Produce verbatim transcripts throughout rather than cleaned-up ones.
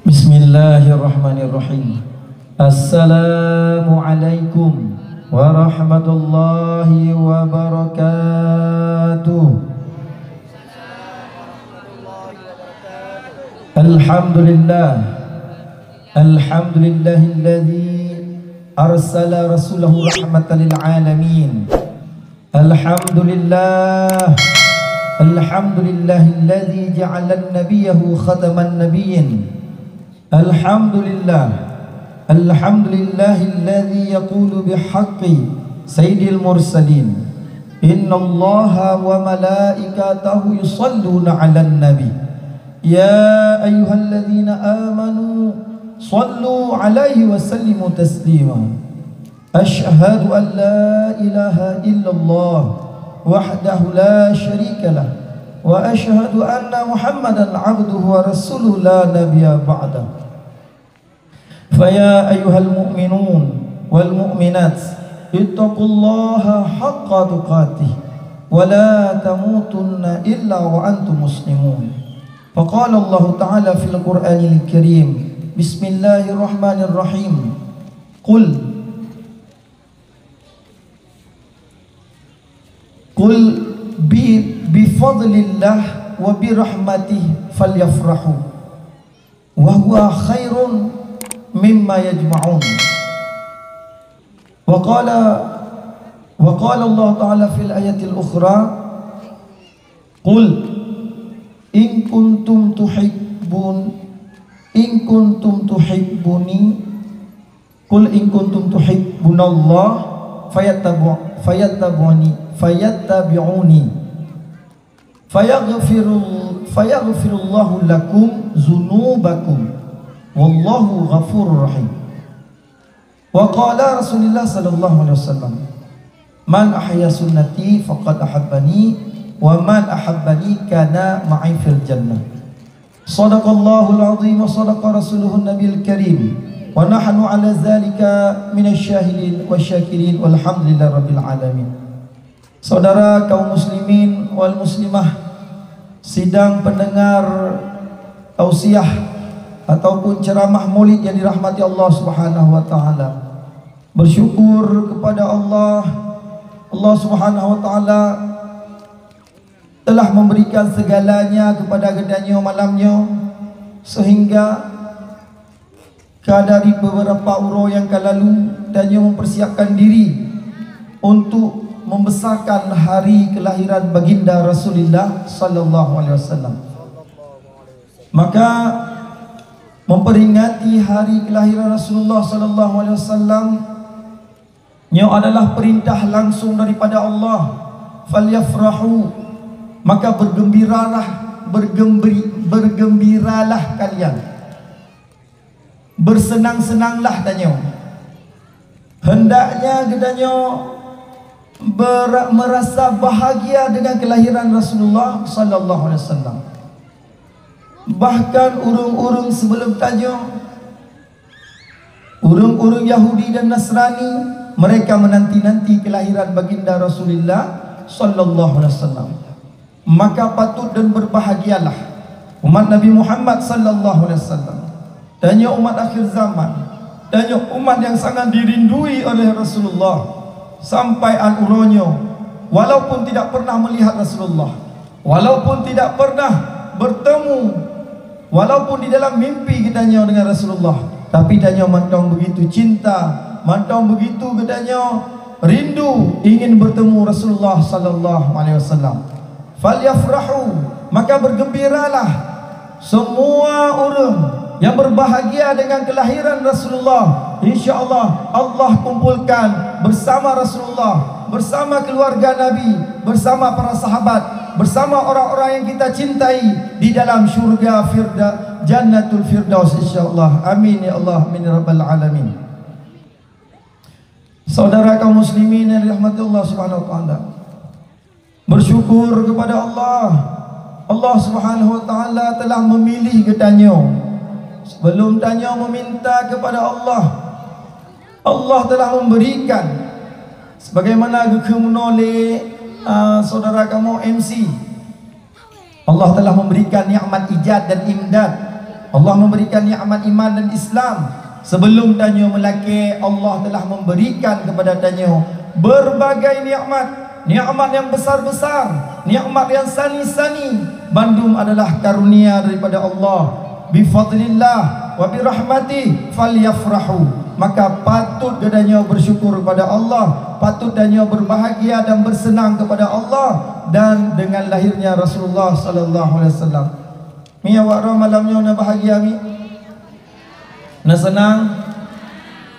Bismillahirrahmanirrahim. Assalamualaikum warahmatullahi wabarakatuh. Alhamdulillah. Alhamdulillahilladzi arsala rasulahu rahmatan lil alamin. Alhamdulillah. Alhamdulillahilladzi ja'ala nabiyyahu khataman nabiyyin. Alhamdulillah. Alhamdulillahilladzi yaqulu bihaqqi sayyidil mursalin. Innallaha wa malaikatahu yusalluna 'alan nabi. Ya ayyuhalladzina amanu sallu 'alaihi wa sallimu taslima. Asyhadu an la ilaha illallah wahdahu la syarika lah, wa asyhadu anna Muhammadan abduhu wa rasuluh la nabiyya ba'dah. Fa ya ayyuhal mu'minun wal mu'minat, ittaqullaha haqqa tuqatih, wa la tamutunna illa wa antum muslimun. Fa qala Allahu ta'ala fil Qur'anil Karim, bismillahirrahmanirrahim. Qul Qul bi, bi fadlillah wa bi rahmatihi falyafrahu, wa huwa khairun mimma yajma'un. Wa qala, wa qala Allah Ta'ala fil ayatil ukhra, qul in kuntum tuhibbun, in kuntum tuhibbuni, Qul in kuntum tuhibbunallah fayattabu-, fayattabu'ni, fayattabi'uni. Fayaghfirul-, fayaghfirullahu lakum dzunubakum. Wallahu ghafurur rahim. Wa qala Rasulullah sallallahu alaihi wasallam, "Man ahya sunnati faqad ahabbani, wa man ahabbani kana ma'i fil jannah." Shadaqallahul azim wa shadaqa rasuluhun nabiyil karim, wa nahnu ala zalika minasy syahidin wasyakirin, walhamdulillahi rabbil alamin. Saudara kaum muslimin wal muslimah, sidang pendengar tausiah ataupun ceramah Maulid yang dirahmati Allah Subhanahu wa taala. Bersyukur kepada Allah, Allah Subhanahu wa taala telah memberikan segalanya kepada geutanyoe malam nyoe, sehingga ka dari beberapa uroe nyang ka lalu, tanyoe mempersiapkan diri untuk membesarkan hari kelahiran Baginda Rasulullah sallallahu alaihi wasallam. Maka, memperingati hari kelahiran Rasulullah sallallahu alaihi wasallam, nyoe adalah perintah langsung daripada Allah, "Falyafrahu," maka bergembiralah, bergembiri-, bergembiralah kalian. Bersenang-senanglah tanyoe. Hendaknya geutanyoe ber-, merasa bahagia dengan kelahiran Rasulullah sallallahu alaihi wasallam. Bahkan ureuëng-ureuëng sebelum tanyoe, ureuëng-ureuëng Yahudi dan Nasrani, mereka menanti-nanti kelahiran Baginda Rasulullah sallallahu alaihi wasallam. Maka patut dan berbahagialah umat Nabi Muhammad sallallahu alaihi wasallam. Tanyoe umat akhir zaman, tanyoe umat yang sangat dirindui oleh Rasulullah sampai an uroe nyoe, walaupun tidak pernah melihat Rasulullah, walaupun tidak pernah bertemu, walaupun di dalam mimpi geutanyoe dengan Rasulullah, tapi tanyoe mantong begitu cinta, mantong begitu geutanyoe rindu ingin bertemu Rasulullah sallallahu alaihi wasallam. "Falyafrahu," maka bergembiralah semua ureuëng yang berbahagia dengan kelahiran Rasulullah. Insya Allah, Allah kumpulkan bersama Rasulullah, bersama keluarga Nabi, bersama para sahabat, bersama orang-orang yang kita cintai di dalam syurga Firda-, Jannatul Firdaus, insya Allah. Amin ya Allah, amin ya rabbal alamin. Saudara kaum muslimin yang dirahmati Allah Subhanahu wa taala. Bersyukur kepada Allah. Allah Subhanahu wa taala telah memilih geutanyoe. Sebelum tanyoe meminta kepada Allah, Allah telah memberikan, sebagaimana geukheun meunoe lé, ah, saudara kamoe M C. Allah telah memberikan nikmat ijad dan imdad. Allah memberikan nikmat iman dan Islam. Sebelum tanyoe meulakée, Allah telah memberikan kepada tanyoe berbagai nikmat, nikmat yang besar-besar, nikmat yang sani-sani. Bandum adalah karunia daripada Allah. Bi fadlillah wa bi rahmatih falyafrahu. Maka patut geutanyoe bersyukur kepada Allah, patut tanyoe berbahagia dan bersenang kepada Allah dan dengan lahirnya Rasulullah sallallahu alaihi wasallam. Mi awak droe malam nyoe na bahagia mi? Na senang?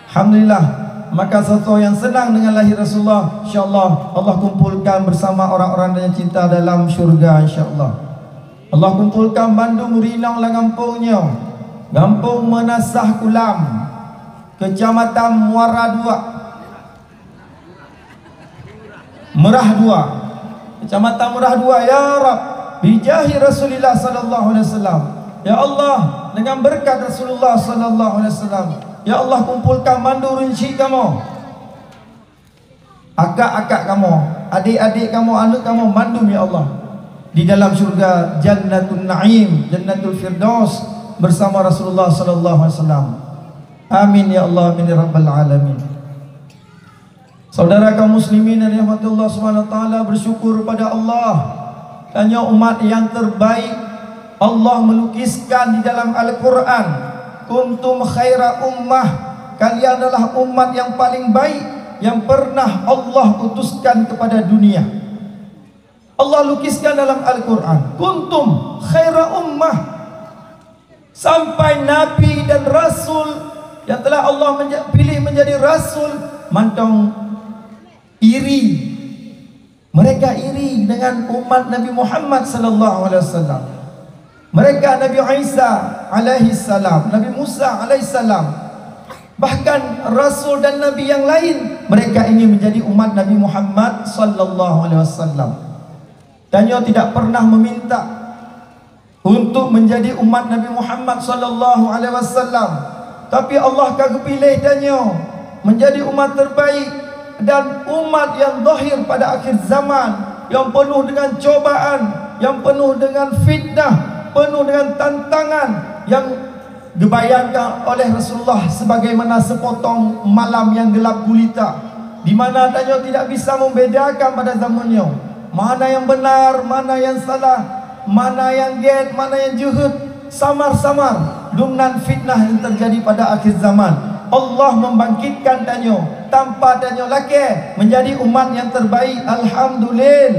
Alhamdulillah. Maka soe-soe nyang senang dengan lahir Rasulullah, insya Allah, Allah kumpulkan bersama orang-orang yang cinta dalam syurga, insya Allah. Allah kumpulkan bandum ureueng inong lam gampông nyoe, Gampông Meunasah Kulam, Kecamatan Muara Dua, Meurah Dua, Kecamatan Meurah Dua, ya Rabb, bijahi Rasulillah sallallahu alaihi wasallam. Ya Allah, dengan berkat Rasulullah sallallahu alaihi wasallam, ya Allah, kumpulkan mandum ureueng syik kamoe, akak-akak kamoe, adik-adik kamoe, aneuk kamoe, mandum ya Allah, di dalam syurga Jannatun Naim, Jannatul Firdaus bersama Rasulullah sallallahu alaihi wasallam. Amin ya Allah, amin ya rabbal alamin. Saudara kaum muslimin yang dirahmati Allah Subhanahu wa taala, bersyukur pada Allah. Tanyoe umat yang terbaik. Allah melukiskan di dalam Al-Quran, "Kuntum khaira ummah." Kalian adalah umat yang paling baik yang pernah Allah utuskan kepada dunia. Allah lukiskan dalam Al-Quran, "Kuntum khaira ummah." Sampai nabi dan rasul yang telah Allah menja-, pilih menjadi rasul, mantong iri. Mereka iri dengan umat Nabi Muhammad sallallahu alaihi wasallam. Mereka Nabi Isa alaihi salam, Nabi Musa alaihi salam, bahkan rasul dan nabi yang lain, mereka ingin menjadi umat Nabi Muhammad sallallahu alaihi wasallam. Tanyoe tidak pernah meminta untuk menjadi umat Nabi Muhammad sallallahu alaihi wasallam. Tapi Allah ka geupiléh tanyoe menjadi umat terbaik dan umat yang zahir pada akhir zaman, yang penuh dengan cobaan, yang penuh dengan fitnah, penuh dengan tantangan, yang dibayangkan oleh Rasulullah sebagaimana sepotong malam yang gelap gulita, di mana tanyoe tidak bisa membedakan pada zaman nyoe mana yang benar, mana yang salah, mana yang gét, mana yang jeuhet, samar-samar. Dum nan fitnah yang terjadi pada akhir zaman. Allah membangkitkan tanyoe, tanpa tanyoe lakée, menjadi umat yang terbaik. Alhamdulillah.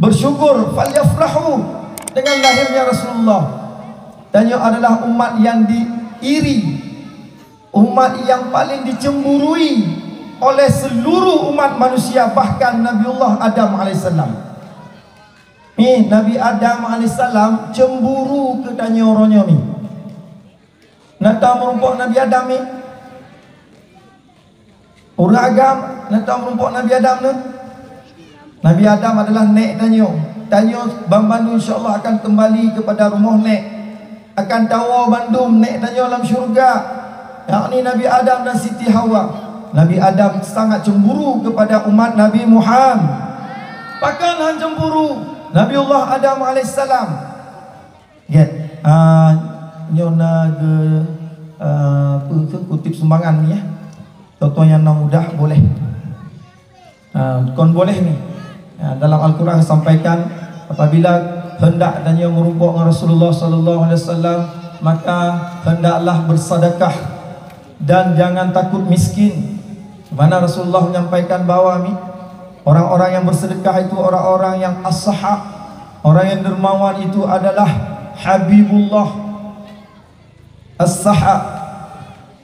Bersyukur, falyafrahu, dengan lahirnya Rasulullah. Tanyoe adalah umat yang diiri, umat yang paling dicemburui oleh seluruh umat manusia, bahkan Nabiullah Adam alaihissalam. Nih, Nabi Adam alaihissalam cemburu keu tanyoe uroe nyoe nih. Na tahu meurumpok Nabi Adam nih? Ureueng agam, na tahu meurumpok Nabi Adam nyoe? Nabi Adam adalah nèk tanyoe. Tanyoe banmandum insya Allah akan kembali kepada rumoh nèk. Akan tawoe bandum nèk tanyoe lam syurga, yakni Nabi Adam dan Siti Hawa. Nabi Adam sangat cemburu kepada umat Nabi Muhammad. Pakon han cemburu? Nabiullah Adam alaihissalam. Gét. Ah, nyoe na ge, ah, peue keu kutip sumbangan ni, ya. Contoh nyang na mudah boleh. Ah, kon boleh ni. Ah, dalam Al-Quran sampaikan, apabila hendak tanyoe meurumpok ngon Rasulullah sallallahu alaihi wasallam, maka hendaklah bersedekah dan jangan takut miskin. Di mana Rasulullah menyampaikan bahwa mi-, orang-orang yang bersedekah itu orang-orang yang as-saha, orang yang dermawan itu adalah Habibullah. As-saha,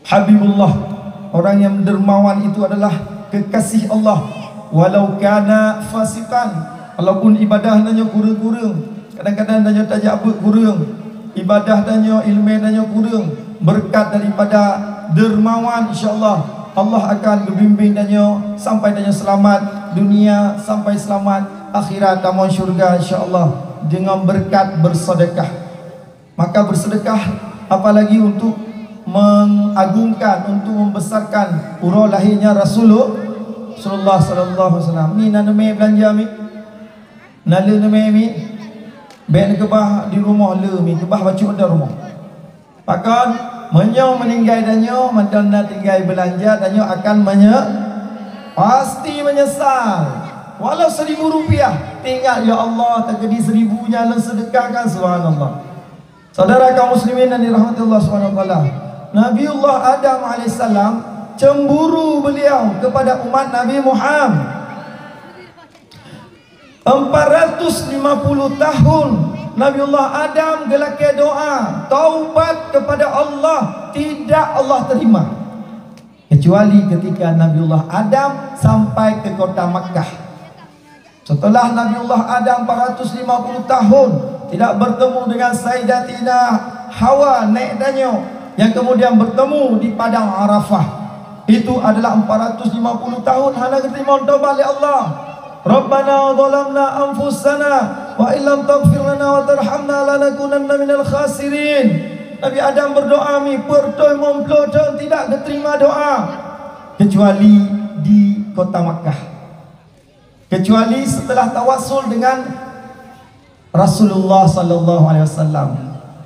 Habibullah. Orang yang dermawan itu adalah kekasih Allah. Walau kana fasiqan, walaupun ibadah tanyoe kureueng-kureueng, kadang-kadang tanyoe tajak beuet kureueng, ibadah tanyoe, ileumèe tanyoe kureueng, beureukat daripada dermawan, insya Allah, Allah akan geubimbing tanyoe sampai tanyoe seulamat dunia, sampai seulamat akhirat, tamong syurga, insya Allah, deungon beureukat bersedekah. Maka bersedekah, apalagi untuk mengagungkan, untuk membesarkan uroe lahirnya Rasulullah, Rasulullah sallallahu alaihi wasallam. Mi na neumè beulanja mi? Na lheueh neumè mi? Bék neukeubah di rumoh le, mi keubah bacut di rumoh. Pakon, meunyoe meuninggai tanyoe, mantong na tinggai beulanja, tanyoe akan menye-, pasti menyesal. Walau seribu rupiah, ingat, "Ya Allah, teukeudi seribu nyan lôn seudeukahkan, subhanallah." Saudara kaum muslimin yang dirahmati Allah Subhanahu wa Taala, Nabiullah Adam alaihissalam cemburu beliau kepada umat Nabi Muhammad. Empat ratus lima puluh tahun Nabiullah Adam geulakée doa taubat kepada Allah, tidak Allah terima, kecuali ketika Nabiullah Adam sampai ke kota Makkah. Setelah Nabiullah Adam empat ratus lima puluh tahun tidak bertemu dengan Sayyidatina Hawa, nék tanyoe, yang kemudian bertemu di padang Arafah, itu adalah empat ratus lima puluh tahun hana geuteurimong taubat lé Allah. "Rabbana zalamna anfusana wa illam taghfir lana wa tarhamna lanakunanna minal khasirin." Nabi Adam berdoa, mi peuet reutôh limong ploh thon tidak diterima doa, kecuali di kota Makkah. Kecuali setelah tawassul dengan Rasulullah sallallahu alaihi wasallam.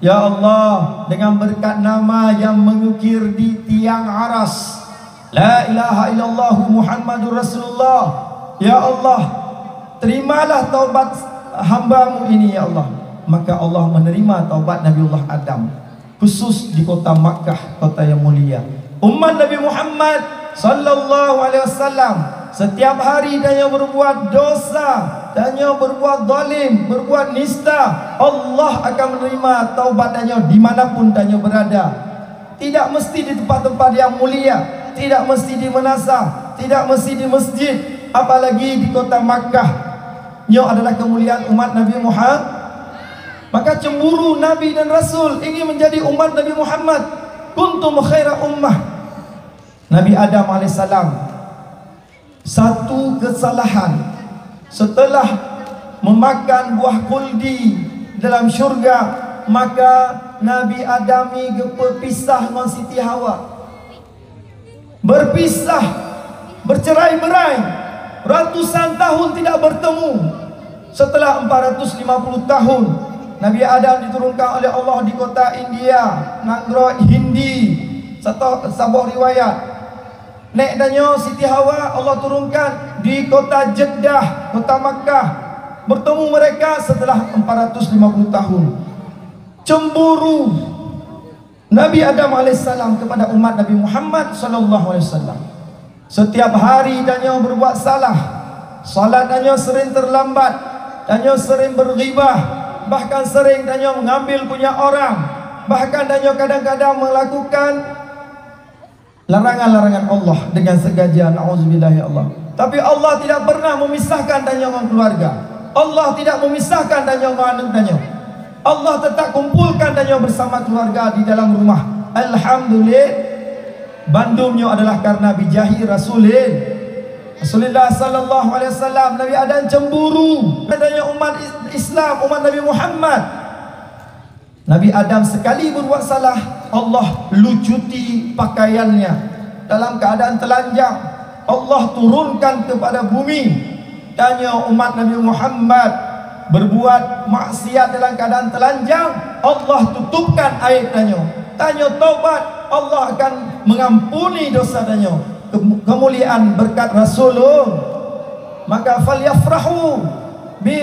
Ya Allah, dengan berkat nama yang mengukir di tiang aras, la ilaha illallah Muhammadur Rasulullah. Ya Allah, terimalah taubat hamba-Mu ini, ya Allah. Maka Allah menerima taubat Nabiullah Adam, khusus di kota Makkah, kota yang mulia. Umat Nabi Muhammad sallallahu alaihi wasallam, setiap hari tanyoe berbuat dosa, tanyoe berbuat zalim, berbuat nista, Allah akan menerima taubat tanyoe di mana pun tanyoe berada. Tidak mesti di tempat-tempat yang mulia, tidak mesti di meunasah, tidak mesti di masjid, apalagi di kota Makkah. Nyoe adalah kemuliaan umat Nabi Muhammad. Maka cemburu Nabi dan Rasul ingin menjadi umat Nabi Muhammad. "Kuntum khaira ummah." Nabi Adam alaihissalam, satu kesalahan, setelah memakan buah khuldi dalam syurga, maka Nabi Adam ni geupeupisah ngon Siti Hawa. Berpisah, bercerai-berai, ratusan tahun tidak bertemu. Setelah empat ratus lima puluh tahun, Nabi Adam diturunkan oleh Allah di kota India, nanggroe Hindi. Satu, saboh riwayat, nék tanyoe Siti Hawa Allah turunkan di kota Jeddah, kota Makkah. Bertemu mereka setelah empat ratus lima puluh tahun. Cemburu Nabi Adam alaihissalam kepada umat Nabi Muhammad sallallahu alaihi wasallam. Setiap hari tanyoe berbuat salah. Salat tanyoe sering terlambat, tanyoe sering berghibah, bahkan sering tanyoe mengambil punya orang, bahkan tanyoe kadang-kadang melakukan larangan-larangan Allah dengan sengaja, na'udzubillah ya Allah. Tapi Allah tidak pernah memisahkan tanyoe ngon keluarga. Allah tidak memisahkan tanyoe ngon aneuk tanyoe. Allah tetap kumpulkan tanyoe bersama keluarga di dalam rumah. Alhamdulillah, bandum nyoe adalah karena bijahi Rasulin. Rasulullah sallallahu alaihi wasallam, Nabi Adam cemburu. Tanyoe umat Is-, Islam, umat Nabi Muhammad. Nabi Adam sekali berbuat salah, Allah lucuti pakaiannya dalam keadaan telanjang. Allah turunkan kepada bumi. Tanyoe umat Nabi Muhammad berbuat maksiat dalam keadaan telanjang, Allah tutupkan aib tanyoe. Tanyoe taubat, Allah akan mengampuni dosa tanyoe. Ke-, kemuliaan berkat Rasulullah. Maka falyafrahu bi,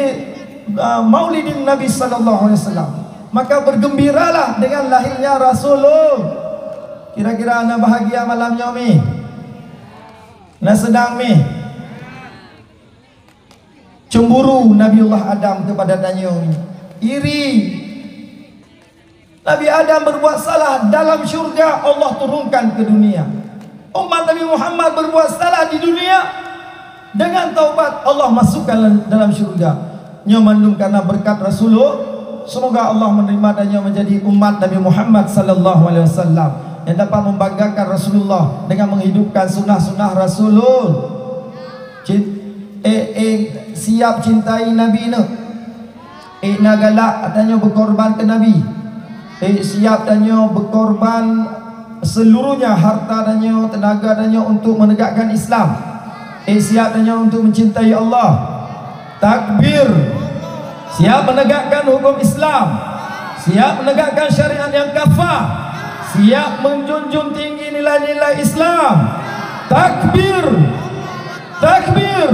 uh, maulidin Nabi sallallahu alaihi wasallam. Maka bergembiralah dengan lahirnya Rasulullah. Kira-kira na bahagia malam nyoe mi? Na seunang mi? Cemburu Nabiullah Adam kepada tanyoe mi. Iri. Nabi Adam berbuat salah, dalam syurga Allah turunkan ke dunia. Umat Nabi Muhammad berbuat salah di dunia, dengan taubat Allah masukkan dalam syurga. Nyoe mandum karena berkat Rasulullah. Semoga Allah menerima dan nyoe menjadi umat Nabi Muhammad sallallahu alaihi wasallam yang dapat membanggakan Rasulullah dengan menghidupkan sunnah-sunnah Rasulullah. Cin-, eh, eh, siap cintai Nabi nyoe. Eh, na galak tanyoe beukorban keu Nabi. Eh, siap tanyoe beukorban seluruhnya harta tanyoe, tenaga tanyoe untuk menegakkan Islam. Eh, siap tanyoe untuk mencintai Allah. Takbir. Siap menegakkan hukum Islam. Siap menegakkan syariat yang kafah. Siap menjunjung tinggi nilai-nilai Islam. Takbir. Takbir.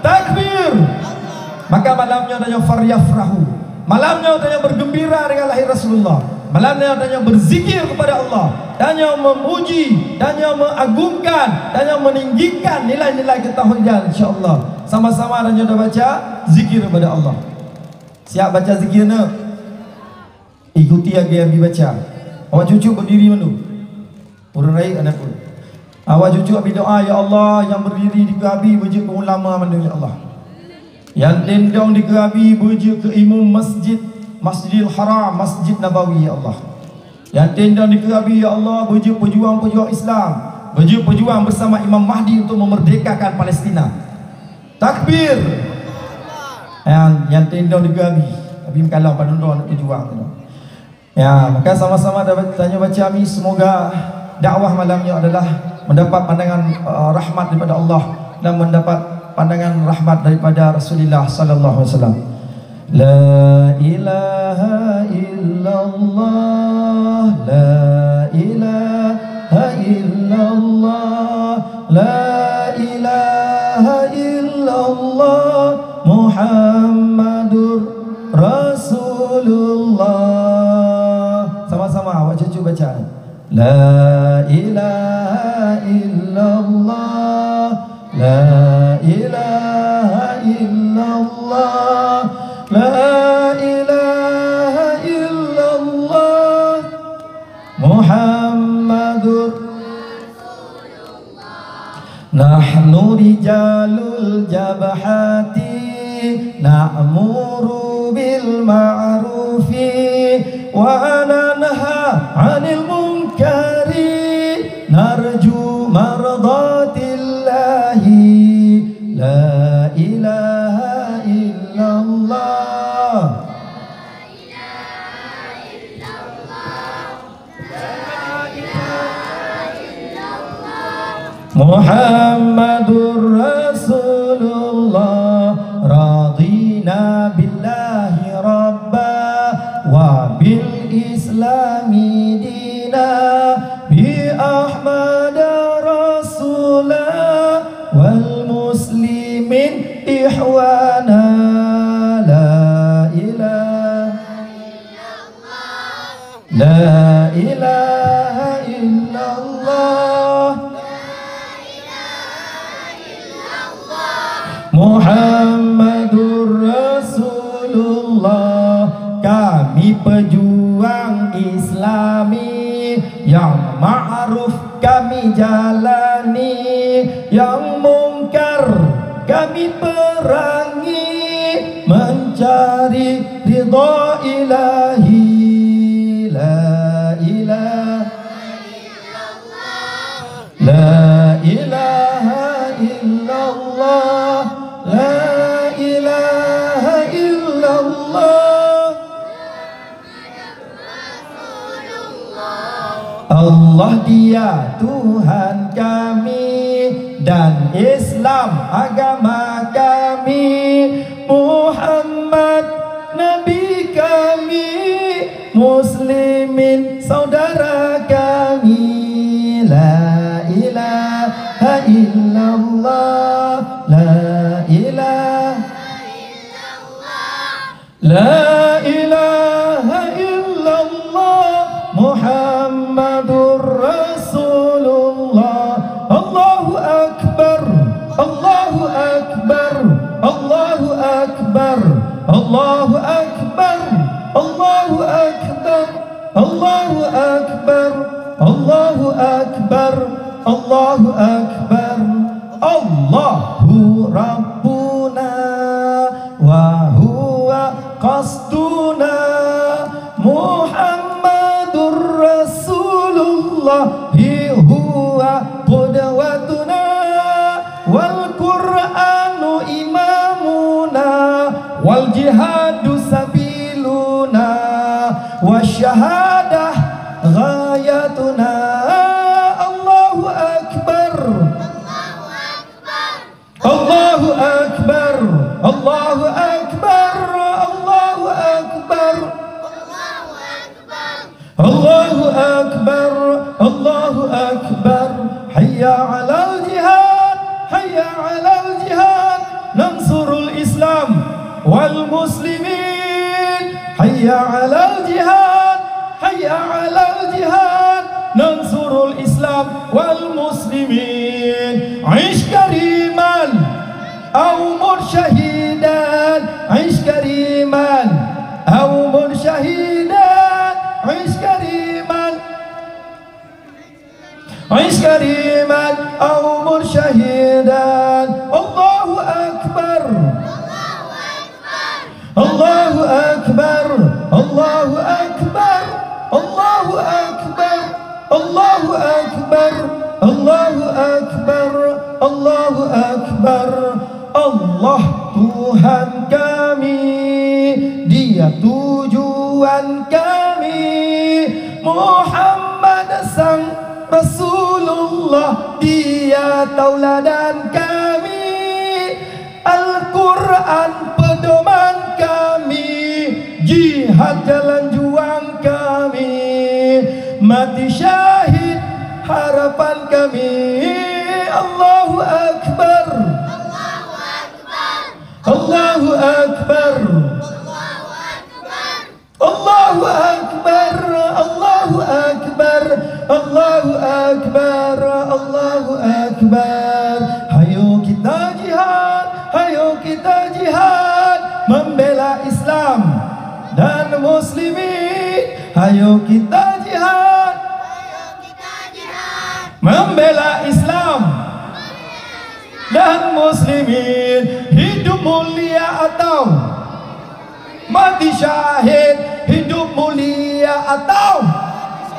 Takbir. Maka malam nyoe tanyoe falyafrahu. Malam nyoe tanyoe bergembira dengan lahir Rasulullah. Malam nyoe tanyoe berzikir kepada Allah. Tanyoe memuji, tanyoe mengagungkan, tanyoe meninggikan nilai-nilai ketauhidan, insya Allah. Sama-sama tanyoe baca zikir kepada Allah. Siap baca zikir na? Ikuti lagèe Abi baca. Awak cucuk berdiri mandum. Ureueng rayeuk aneuk pun. Awak cucuk Abi doa, "Ya Allah, nyang berdiri dikeue Abi beujeuet keu ulama mandum, ya Allah. Nyang tindong dikeue Abi beujeuet keu imum masjid, Masjidil Haram, Masjid Nabawi, ya Allah. Nyang tindong dikeue Abi, ya Allah, beujeuet peujuang-peujuang Islam, beujeuet peujuang bersama Imam Mahdi untuk memerdekakan Palestina." Takbir! Nyang, nyang tindong dikeue Abi. Abi meukalon padum droe aneuk peujuang tu. Ya, maka sama-sama da-, tanyoe baca amin. Semoga dakwah malam nyoe adalah mendapat pandangan, eh, rahmat daripada Allah dan mendapat pandangan rahmat daripada Rasulullah sallallahu alaihi wasallam. La ilaha illallah, la ilaha illallah, la ilaha illallah, Muhammadur Rasulullah. Sama-sama, awak cucuk baca. La ilaha illallah, la ilaha illallah, la ilaha illallah, Muhammadur Nahnu rijalul jabhati, na'muru bil ma'rufi wa nanha 'anil munkari, narju mardatillahi. La ilaha illallah. Muhammadur Rasulullah, radina billahi rabba, wa bil islami dina, bi Ahmada rasula, wal muslimin ikhwana. La ilaha La ilaha illallah. Muhammadur Rasulullah. Kami pejuang Islami, nyang ma'ruf kami jalani, nyang mungkar kami perangi, mencari ridha Ilahi. La ilaha, la ilaha illallah, la ilaha illallah. Allah Dia Tuhan kami dan Islam agama kami, Muhammad Nabi kami, muslimin saudara kami. La ilaha illallah, la ilaha La ilaha illallah Muhammadur Rasulullah. Allahu Akbar, Allahu Akbar, Allahu Akbar, Allahu Akbar, Allahu Akbar, Allahu Akbar, Allahu Akbar, Allahu Akbar. Allahu Rabbuna wa huwa qasduna, Muhammadur Rasulullah huwa qudwatuna, wal Qur'anu imamuna, wal jihadu sabiluna, wasyahadah ghayatuna. Allahu Akbar. Allahu Akbar. Allahu Akbar. Allahu Akbar. Allahu Akbar, Allahu Akbar. Hayya 'alal jihad, hayya 'alal jihad. Nansurul Islam wal muslimin. Hayya 'alal jihad, hayya 'alal jihad. Nansurul Islam wal muslimin. 'Ish kariman aw mut syahidan. 'Ish kariman aw mut syahidan. 'Ish kariman. 'Ish kariman aw mut syahidan. Allahu Akbar. Allahu Akbar. Allahu Akbar. Allahu Akbar. Allahu Akbar. Allahu Akbar. Allahu Akbar. Allah Tuhan kami, Dia tujuan kami. Muhammad sang Rasulullah, Dia tauladan kami. Al-Quran pedoman kami, jihad jalan juang kami, mati syahid harapan kami. Allahu Akbar. Allahu Akbar. Allahu Akbar. Allahu Akbar. Allahu Akbar. Allahu Akbar. Allahu Akbar. Hayo kita jihad, hayo kita jihad membela Islam dan muslimin. Hayo kita jihad membela Islam dan muslimin. Hidup mulia atau mati syahid. Hidup mulia atau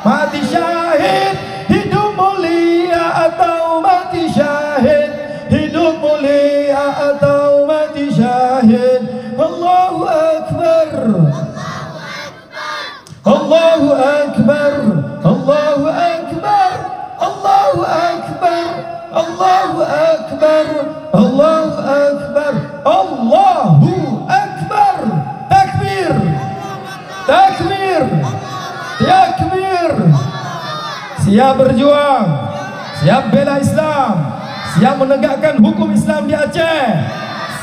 mati syahid. Hidup mulia atau mati syahid. Hidup mulia atau mati syahid. Allahu Akbar. Allahu Akbar. Allahu Akbar. Allahu Akbar. Allahu Akbar. Allahu Akbar. Allahu Akbar. Takbir. Takbir. Takbir. Siap berjuang. Siap bela Islam. Siap menegakkan hukum Islam di Aceh.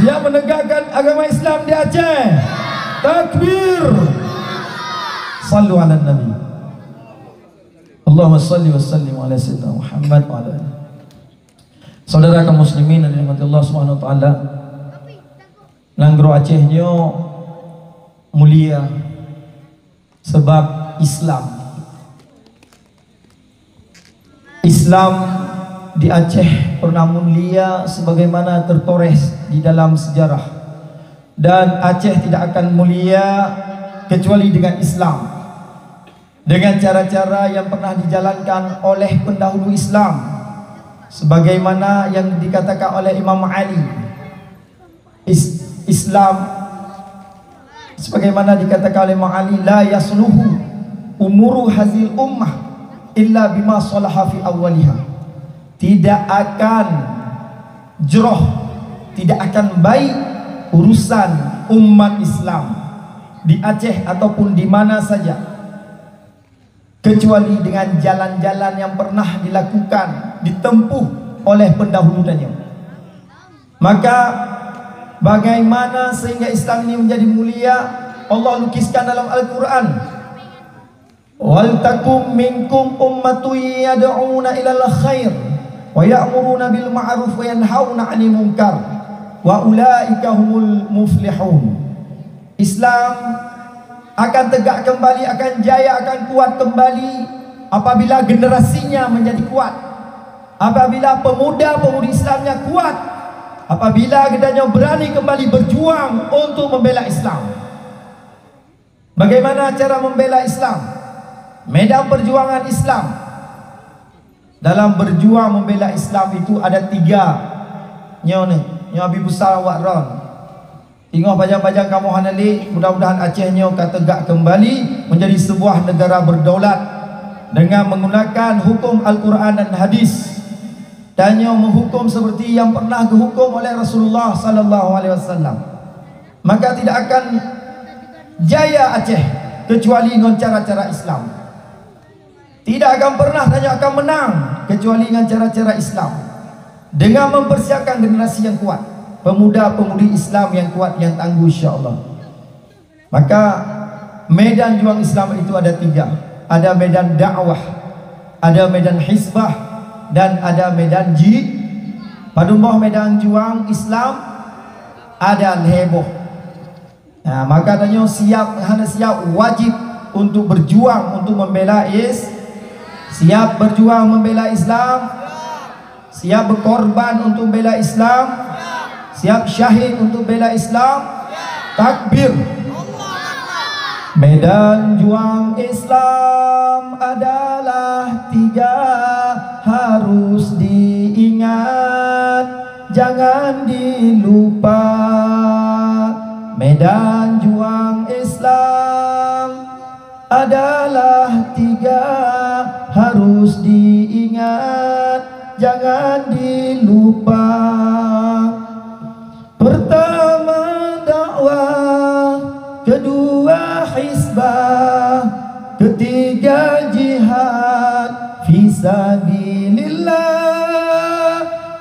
Siap menegakkan agama Islam di Aceh. Takbir. Sallu ala Nabi. Allahumma salli wa sallim ala Sayyidina Muhammad wa ala alihi. Saudara kaum muslimin yang dirahmati Allah Subhanahu wa taala, nanggroe Aceh nyoe mulia sebab Islam. Islam di Aceh pernah mulia sebagaimana tertoreh di dalam sejarah. Dan Aceh tidak akan mulia kecuali dengan Islam. Dengan cara-cara yang pernah dijalankan oleh pendahulu Islam, sebagaimana yang dikatakan oleh Imam Ali, Is-, Islam, sebagaimana dikatakan oleh Imam Ali, "La yasluhu umuru hazil ummah illa bima salaha fi awwaliha." Tidak akan jroh, tidak akan baik urusan umat Islam di Aceh ataupun di mana saja, kecuali dengan jalan-jalan yang pernah dilakukan, ditempuh oleh pendahulu tanyoe. Maka, bagaimana sehingga Islam ini menjadi mulia? Allah lukiskan dalam Al-Quran, "Wal takum minkum ummatun yad'una ilal khair wa ya'muruna bil ma'ruf wa yanhauna 'anil munkar wa ulaika humul muflihun." Islam akan tegak kembali, akan jaya, akan kuat kembali apabila generasinya menjadi kuat. Apabila pemuda-pemudi Islamnya kuat, apabila geutanyoe berani kembali berjuang untuk membela Islam. Bagaimana cara membela Islam? Medan perjuangan Islam. Dalam berjuang membela Islam itu ada tiga. Nyoe ni, nyoe Abi Besar awak ron. Ingat pajan-pajan kamoe hana lé, mudah-mudahan Aceh nyoe ka tegak kembali menjadi sebuah negara berdaulat dengan menggunakan hukum Al-Quran dan hadis. Tanyoe menghukum seperti yang pernah dihukum oleh Rasulullah sallallahu alaihi wasallam. Maka tidak akan jaya Aceh kecuali ngon cara-cara Islam. Tidak akan pernah tanyoe akan menang kecuali dengan cara-cara Islam. Dengan mempersiapkan generasi yang kuat, pemuda-pemudi Islam yang kuat, yang tangguh, insya Allah. Maka medan juang Islam itu ada tiga. Ada medan dakwah, ada medan hisbah, dan ada medan ji. Padum boh medan juang Islam ada lhèe boh. Nah, maka tanyoe siap, hana siap, wajib untuk berjuang untuk membela is, siap berjuang membela Islam, siap berkorban untuk bela Islam, siap syahid untuk bela Islam. Takbir. Medan juang Islam adalah tiga, harus diingat, jangan dilupa. Medan juang Islam adalah tiga, harus diingat, jangan dilupa. Pertama dakwah, kedua hisbah, ketiga jihad fisabilillah.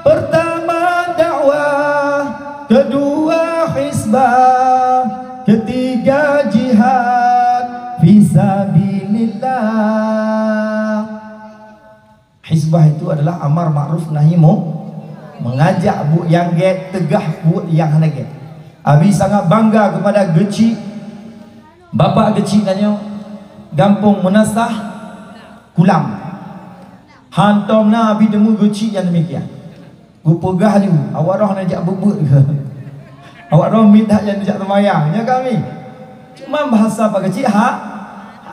Pertama dakwah, kedua hisbah, ketiga jihad fisabilillah. Hisbah itu adalah amar makruf nahi mu-, mengajak buet nyang gét, teugah buet nyang hana gét. Abi sangat bangga kepada geuchik, bapak geuchik tanyoe, gampông Meunasah Kulam. Hantom na Abi teumé geuchik nyang demikian. Geupeugah laju, awak roh neujak beubeut keu. Awak roh miet that nyang neujak seumayang, nyo kami. Cuma bahasa Pak Geuchik ha,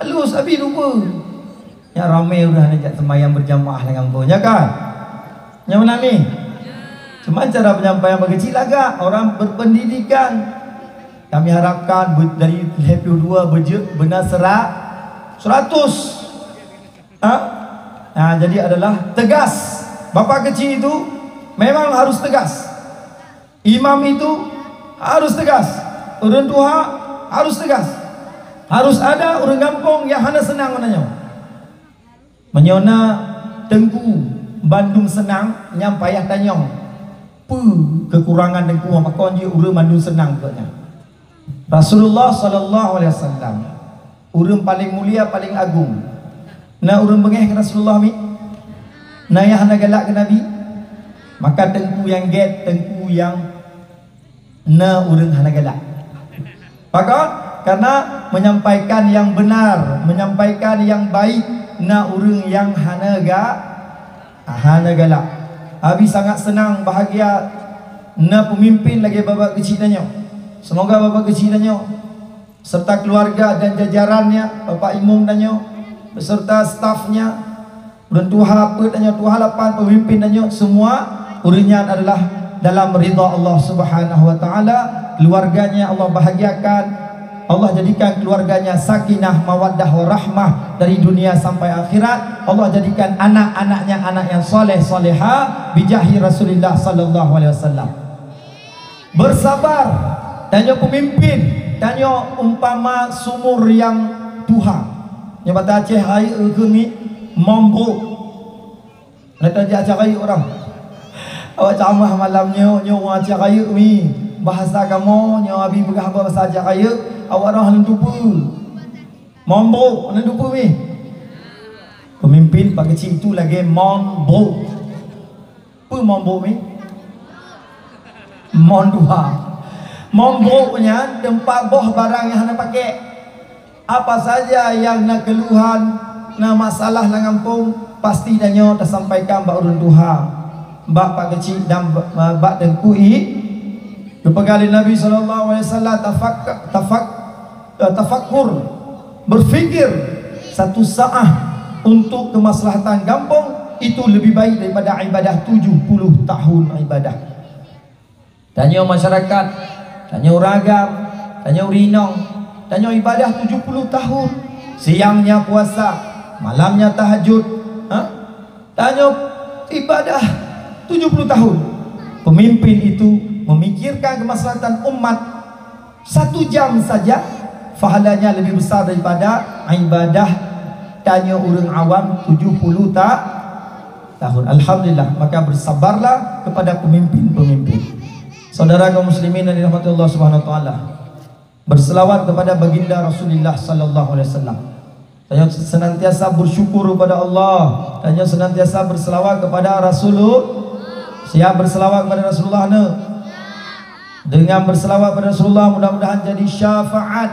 halus Abi lupa. Nyan ramé ureueng hana jak seumayang berjamaah lam gampông, ya kan? Nyan meunan mi. Cuma cara penyampaian Pak Geuchik lagak, orang berpendidikan. Kami harapkan be-, dari lhèe ploh dua beujeuet beuna sera-, seratus. Ha? Ha, jadi adalah tegas. Bapak Geuchik itu memang harus tegas. Imam itu harus tegas. Ureueng tuha harus tegas. Harus ada ureueng gampông nyang hana seunang ngon tanyoe. Meunyoe na teungku bandum seunang, nyan payah tanyong. Peue keukurangan teungku, pakon jih ureueng bandum seunang keu nyan? Rasulullah sallallahu alaihi wasallam, ureueng paleng mulia, paleng agong. Na ureueng beungéh keu Rasulullah mi? Na nyang hana galak keu Nabi? Maka teungku nyang gét, teungku nyang na ureueng hana galak. Pakon? Karena menyampaikan yang benar, menyampaikan yang baik, na ureueng nyang hana ga-, hana galak. Abi sangat seunang, bahagia na peumimpén lagèe Bapak Geuchik tanyoe. Semoga Bapak Geuchik tanyoe serta keluarga dan jajarannya, Bapak Imum tanyoe, beserta stafnya, ureueng tuha peuet tanyoe, tuha lapan, pemimpin tanyoe, semua ureueng nyan adalah dalam ridha Allah Subhanahu wa Taala, keluarganya Allah bahagiakan, Allah jadikan keluarganya sakinah, mawaddah, warahmah dari dunia sampai akhirat. Allah jadikan anak-anaknya anak yang saleh, saleha, bijahi Rasulillah sallallahu alaihi wasallam. Bersabar, tanyoe peumimpin, tanyoe umpama sumur nyang tuha. Nyoe bak Aceh rayeuk keuh mi, mambok. Nyoe tajak Aceh rayeuk ureueng. Awak ceramah malam nyoe, nyoe ureueng Aceh rayeuk mi. Bahasa kamoe, nyoe Abi peugah bahasa Aceh rayeuk, awak roh hana tupeue. Mambok, hana tupeue mi. Pemimpin Pak Geuchik itu lagèe mambok. Peue mambok mi? Mon tuha. Mambok nyan teumpat boh barang nyang hana pakék. Apa saja nyang na keuluhan, na masalah lam gampông, pasti tanyoe tasampaikan bak ureueng tuha, bak Pak Geuchik dan ba-, bak Teungku I. Geupeugah lé Nabi sallallahu alaihi wasallam, tafak-, tafak-, eh, tafakkur, berfikir satu saat untuk kemaslahatan gampông itu lebih baik daripada ibadah tujuh puluh tahun ibadah. Tanyoe masyarakat, tanyoe ureueng agam, tanyoe ureueng inong, tanyoe ibadah tujuh puluh tahun, siangnya puasa, malamnya tahajud, ha? Tanyoe ibadah tujuh puluh tahun. Pemimpin itu memikirkan kemaslahatan umat satu jam saja, pahalanya lebih besar daripada ibadah Tanyoe ureuëng awam tujuh puluh ta-, tahun. Alhamdulillah, maka bersabarlah kepada pemimpin-pemimpin. Saudara kaum muslimin yang dirahmati Allah Subhanahu wa taala. Berselawat kepada baginda Rasulullah sallallahu alaihi wasallam. Tanyoe senantiasa bersyukur kepada Allah. Tanyoe senantiasa berselawat kepada Rasulullah. Siap berselawat kepada Rasulullah ne? Dengan berselawat kepada Rasulullah, mudah-mudahan jadi syafaat,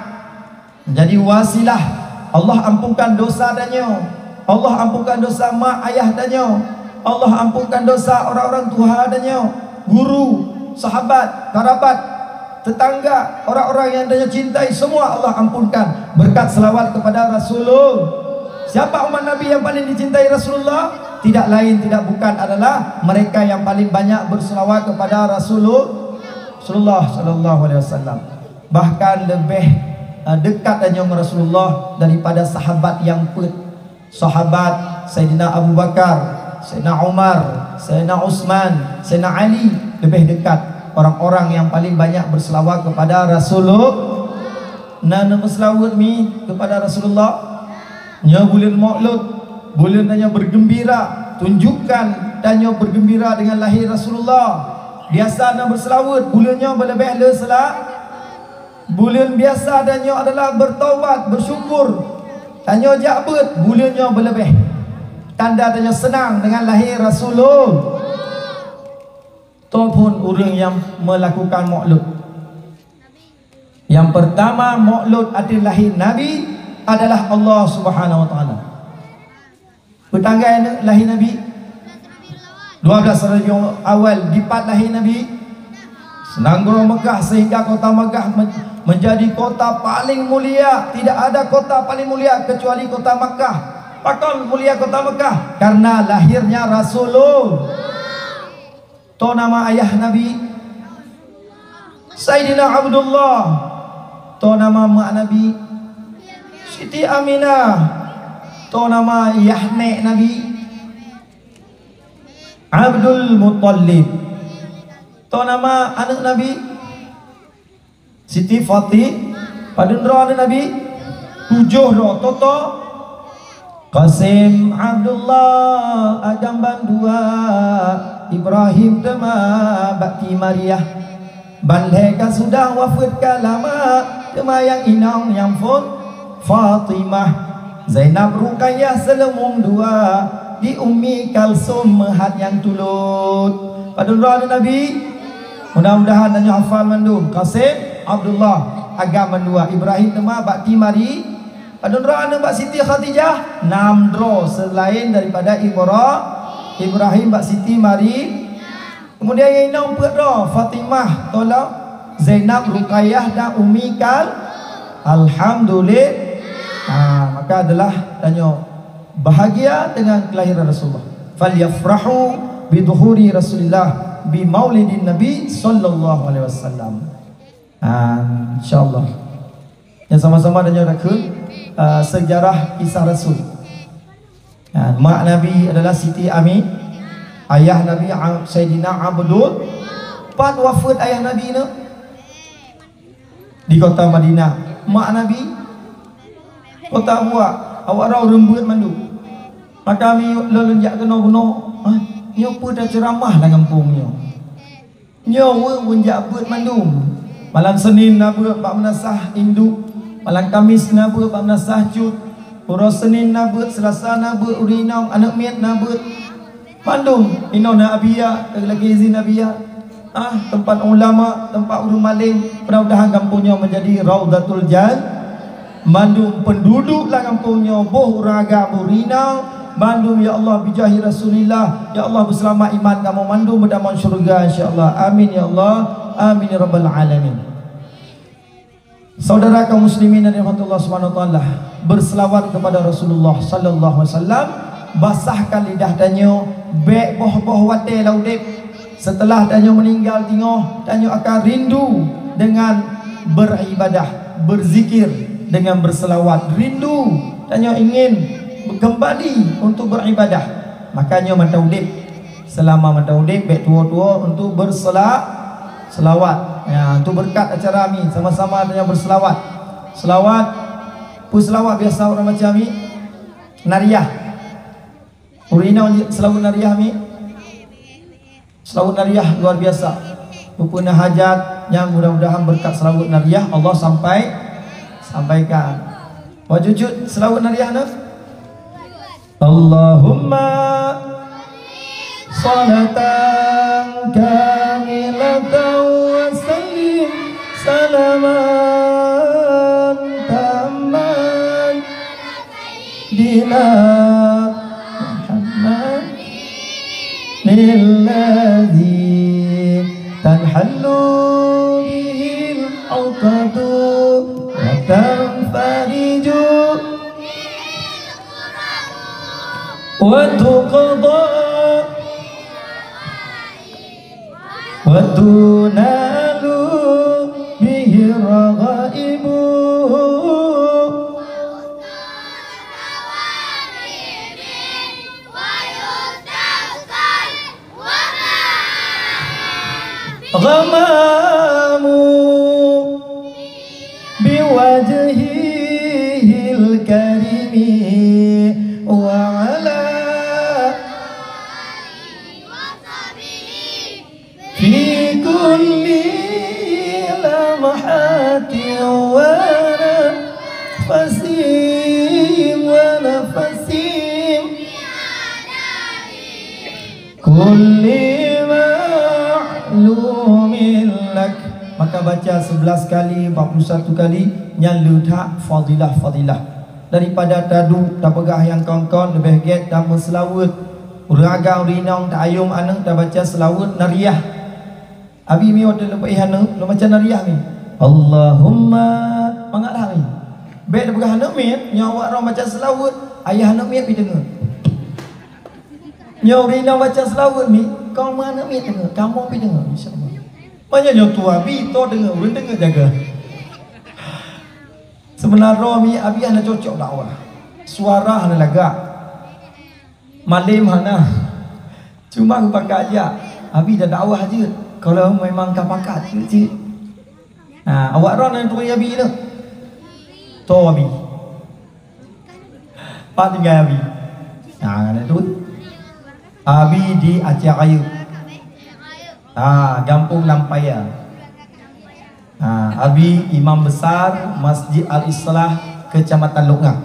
jadi wasilah. Allah ampunkan dosa tanyoe. Allah ampunkan dosa mak ayah tanyoe. Allah ampunkan dosa orang-orang tuha tanyoe, guru, sahabat, karabat, tetangga, orang-orang yang tanyoe cintai, semua Allah ampunkan berkat selawat kepada Rasulullah. Siapa umat Nabi yang paling dicintai Rasulullah? Tidak lain, tidak bukan adalah mereka yang paling banyak berselawat kepada Rasulullah, Rasulullah sallallahu alaihi wasallam. Bahkan lebih, eh, dekat tanyoe ngon Rasulullah daripada sahabat nyang peuet. Sahabat Saidina Abu Bakar, Saidina Umar, Saidina Utsman, Saidina Ali, lebih dekat orang-orang yang paling banyak berselawat kepada Rasulullah. Na neumeuseulaweuet mi kepada Rasulullah? Nyoe buleuen Maulud, buleuen tanyoe bergembira, tunjukkan tanyoe bergembira dengan lahir Rasulullah. Biasa na berselaweuet, buleuen nyoe beuleubeh le sela-, buleuen biasa tanyoe adalah bertaubat, bersyukur. Tanyoe jak beuet, buleuen nyoe beuleubeh. Tanda tanyoe seunang dengan lahir Rasulullah. Toh phon ureuëng nyang meulakukan Maulud. Nyang peurtama, Maulud ateueh lahé Nabi adalah Allah Subhanahu wa Taala. Peue tanggai lahé Nabi? Dua belas Rabiul Awal dipat lahé Nabi. Nanggroe Mekah, sehingga kota Mekah men-, menjadi kota paling mulia. Tidak ada kota paling mulia kecuali kota Mekah. Pakon mulia kota Mekah? Karena lahirnya Rasulullah. Toh nama ayah Nabi? Saidina Abdullah. Toh nama mak Nabi? Siti Aminah. Toh nama yah nek Nabi? Abdul Muttalib. Toh nama aneuk Nabi? Siti Fati-, padum droe aneuk Nabi? Tujoh droe. Toh-toh? Qasim, Abdullah, agam bandua, Ibrahim teuma bak ti Maria. Ban lhée ka sudah wafeuet ka lama, teuma nyang inong nyang phon Fatimah. Zainab, Ruqayyah, seuleumong dua, di Ummi Kalsum meuhat nyang tulôt. Padum droe aneuk Nabi? Mudah-mudahan tanyoe hafal mandum. Qasim, Abdullah, agam mandua. Ibrahim teuma bak ti Mari-, padum droe aneuk bak Siti Khadijah? Nam droe selain daripada Ibra-, Ibrahim bak Siti Mari-, kemudian nyang inong peuet droe, Fatimah, toh lom, Zainab, Ruqayyah dan Ummi Kal-, Alhamdulillah. Ha, maka adalah tanyoe bahagia dengan kelahiran Rasulullah. Falyafrahu bidhuhuri Rasulillah, bimaulidin Nabi sallallahu alaihi wasallam. Ha, insyaallah. Nyang sama-sama tanyoe takheun, eh, sejarah kisah Rasul. Ha, mak Nabi adalah Siti Ami-, ayah Nabi, A-, Saidina Abdul. Pat wafeuet ayah Nabi nyoe? Di kota Madinah. Mak Nabi? Kota Buak. Awak droe ureuëng beuet mandum. Maka mi lôn jak keunoe bunoe, "Ah, nyoe peue taceuramah lam gampông nyoe?" Nyoe weueh won jak beuet mandum. Malam Senin na beuet bak meunasah induk, malam Kamis na beuet bak meunasah cut, uroe Senin na beuet, Selasa na beuet, ureuëng inong, aneuk miet na beuet. Mandum, inoe na Abia, lagée izin Abia. Ah, teumpat ulama, teumpat ureuëng malém, mudah-mudahan gampông nyoe menjadi raudhatul jan-, Mandum penduduk lam gampông nyoe, boh ureuëng agam, boh ureuëng inong, mandum, ya Allah, bijahi Rasulillah, ya Allah, beuseulamat iman kamoe mandum, beutamong syeuruga, insya Allah. Amin, ya Allah. Amin, ya Rabbal Alamin. Saudara kaum muslimin yang dirahmati Allah Subhanahu wa Taala, berselawat kepada Rasulullah sallallahu alaihi wasallam, basahkan lidah tanyoe, bék boh-boh watée lam udeb. Setelah tanyoe meninggal teungoh, tanyoe akan rindu dengan beribadah, berzikir, dengan berselawat. Rindu, tanyoe ingin kembali untuk beribadah. Makanya mantong udeb, selama mantong udeb, bék tuwo-tuwo untuk bersela-, selawat. Ya, untuk berkat acara mi, sama-sama tanyoe berselawat. Selawat, peue selawat biasa ureuëng baca mi? Nariah. Ureueng inong seulaweuet Nariah mi. Seulaweuet Nariah luar biasa. Peue-peue na hajat nyan, mudah-mudahan beureukat seulaweuet Nariah Allah sampai, sampaikan. Wajujud seulaweuet Nariah na. Allahumma salatan kamilatan wa sallim salaman tamman dina Muhammad alladzi tanhallu bihil uqadu wa tanfariju wa tuqda wa tunalu bihi raghaibu. Ghamamu biwajhihil karimi wa ala fi kulli lamhatin wa nafasin wa nafasin kulli ma'lumin lak. Maka baca sebelas kali, empat puluh satu kali, nyan le that fadilah-fadilah. Daripada taduek tapeugah nyang kon-kon, leubeh gét tameuseulaweuet. Ureueng agam, ureueng inong, ta ayom aneuk tabaca seulaweuet Nariah. Abi mi watèe lôn peuéh aneuk, lôn baca Nariah mi. Allahumma, mangat that mi. Bèk tapeugah aneuk miet, nyoe awak droe baca seulaweuet, ayah aneuk miet pih deungö. Nyoe ureueng inong baca seulaweuet mi, kamoe aneuk miet deungö, kamoe pih deungö, insya Allah. Meunyoe nyoe tu abi, toe deungö, ureueng deungö jaga. Seubeuna droe mi abi hana cocok dakwah. Suara hana lagak. Malem hana. Cuma geupakat jak. Abi dak dakwah jeuet. Kalau memang ka pakat jeuet cit. Ha, awak droe na turi abi tu. Toe abi. Pat tinggai abi. Ha, na tu. Abi di Aceh Rayeuk. Ha, Gampông Lampaya. Ha, abi imam besar Masjid Al-Islah, Kecamatan Lhokseumawe.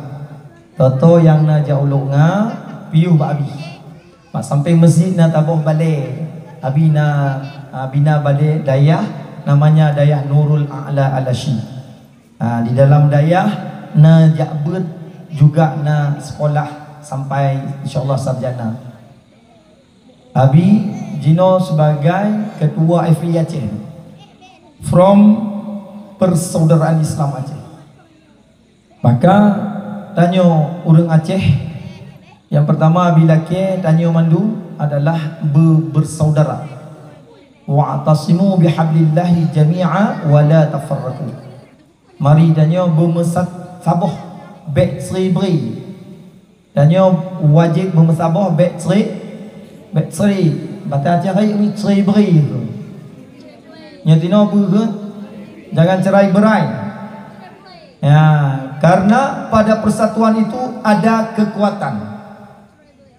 Toto nyang na jak u Lhokseumawe, piôh bak abi. Bak sampéng masjid na taboh balè. Abi na, ha, bina balè dayah, namanya Dayah Nurul A'la Al-Asyi. Ha, di dalam dayah na jak beuet juga na sekolah sampai insya Allah sarjana. Abi jinoe sebagai ketua F I Aceh, from Persaudaraan Islam Aceh. Maka tanyoe ureueng Aceh, nyang pertama abi lakèe tanyoe mandum adalah be-, bersaudara. Wa'tasimu bihablillahi jami'a wa la tafarraqu. Mari tanyoe beumeusat saboh, bèk sri-bri. Tanyoe wajéb beumeusaboh, bèk sri, bèk sri. Bata Aceh Rayeuk ni sri-bri tu. Nyoe tinoe beugeut, jangan cerai-berai. Ya, karena pada persatuan itu ada kekuatan.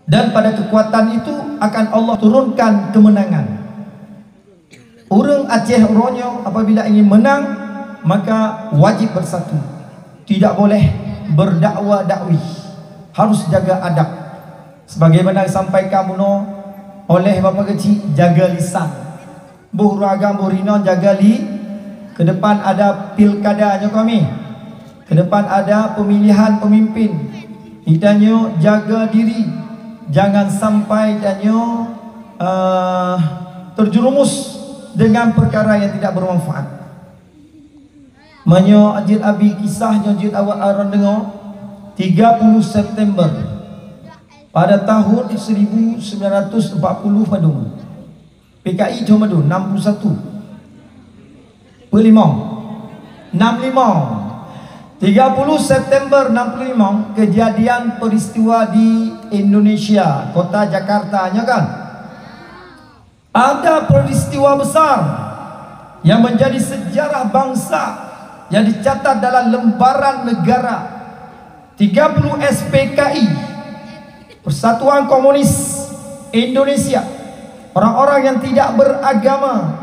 Dan pada kekuatan itu akan Allah turunkan kemenangan. Ureueng Aceh uroe nyoe apabila ingin menang, maka wajib bersatu. Tidak boleh berdakwa-dakwi. Harus jaga adab. Sebagaimana disampaikan bunoe oleh Bapak Keuchik, jaga lisan. Boh ureueng agam, boh rinong, jaga li-, ke depan ada pilkada nyoe kami. Ke depan ada pemilihan pemimpin. Geutanyoe jaga diri, jangan sampai tanyoe, eh, terjerumus dengan perkara yang tidak bermanfaat. Meunyoe jeuet abi kisah nyoe jeuet awak aron deungoe, tiga puluh September pada tahun seribu sembilan ratus empat puluh padum. P K I jeuet mandum, enam puluh satu. Peulimong. Enam limong. Tiga puluh September enam puluh limong, kejadian peristiwa di Indonesia, kota Jakarta, nyo kan? Ada peristiwa besar yang menjadi sejarah bangsa yang dicatat dalam lembaran negara. Tiga puluh S P K I, Persatuan Komunis Indonesia, orang-orang yang tidak beragama,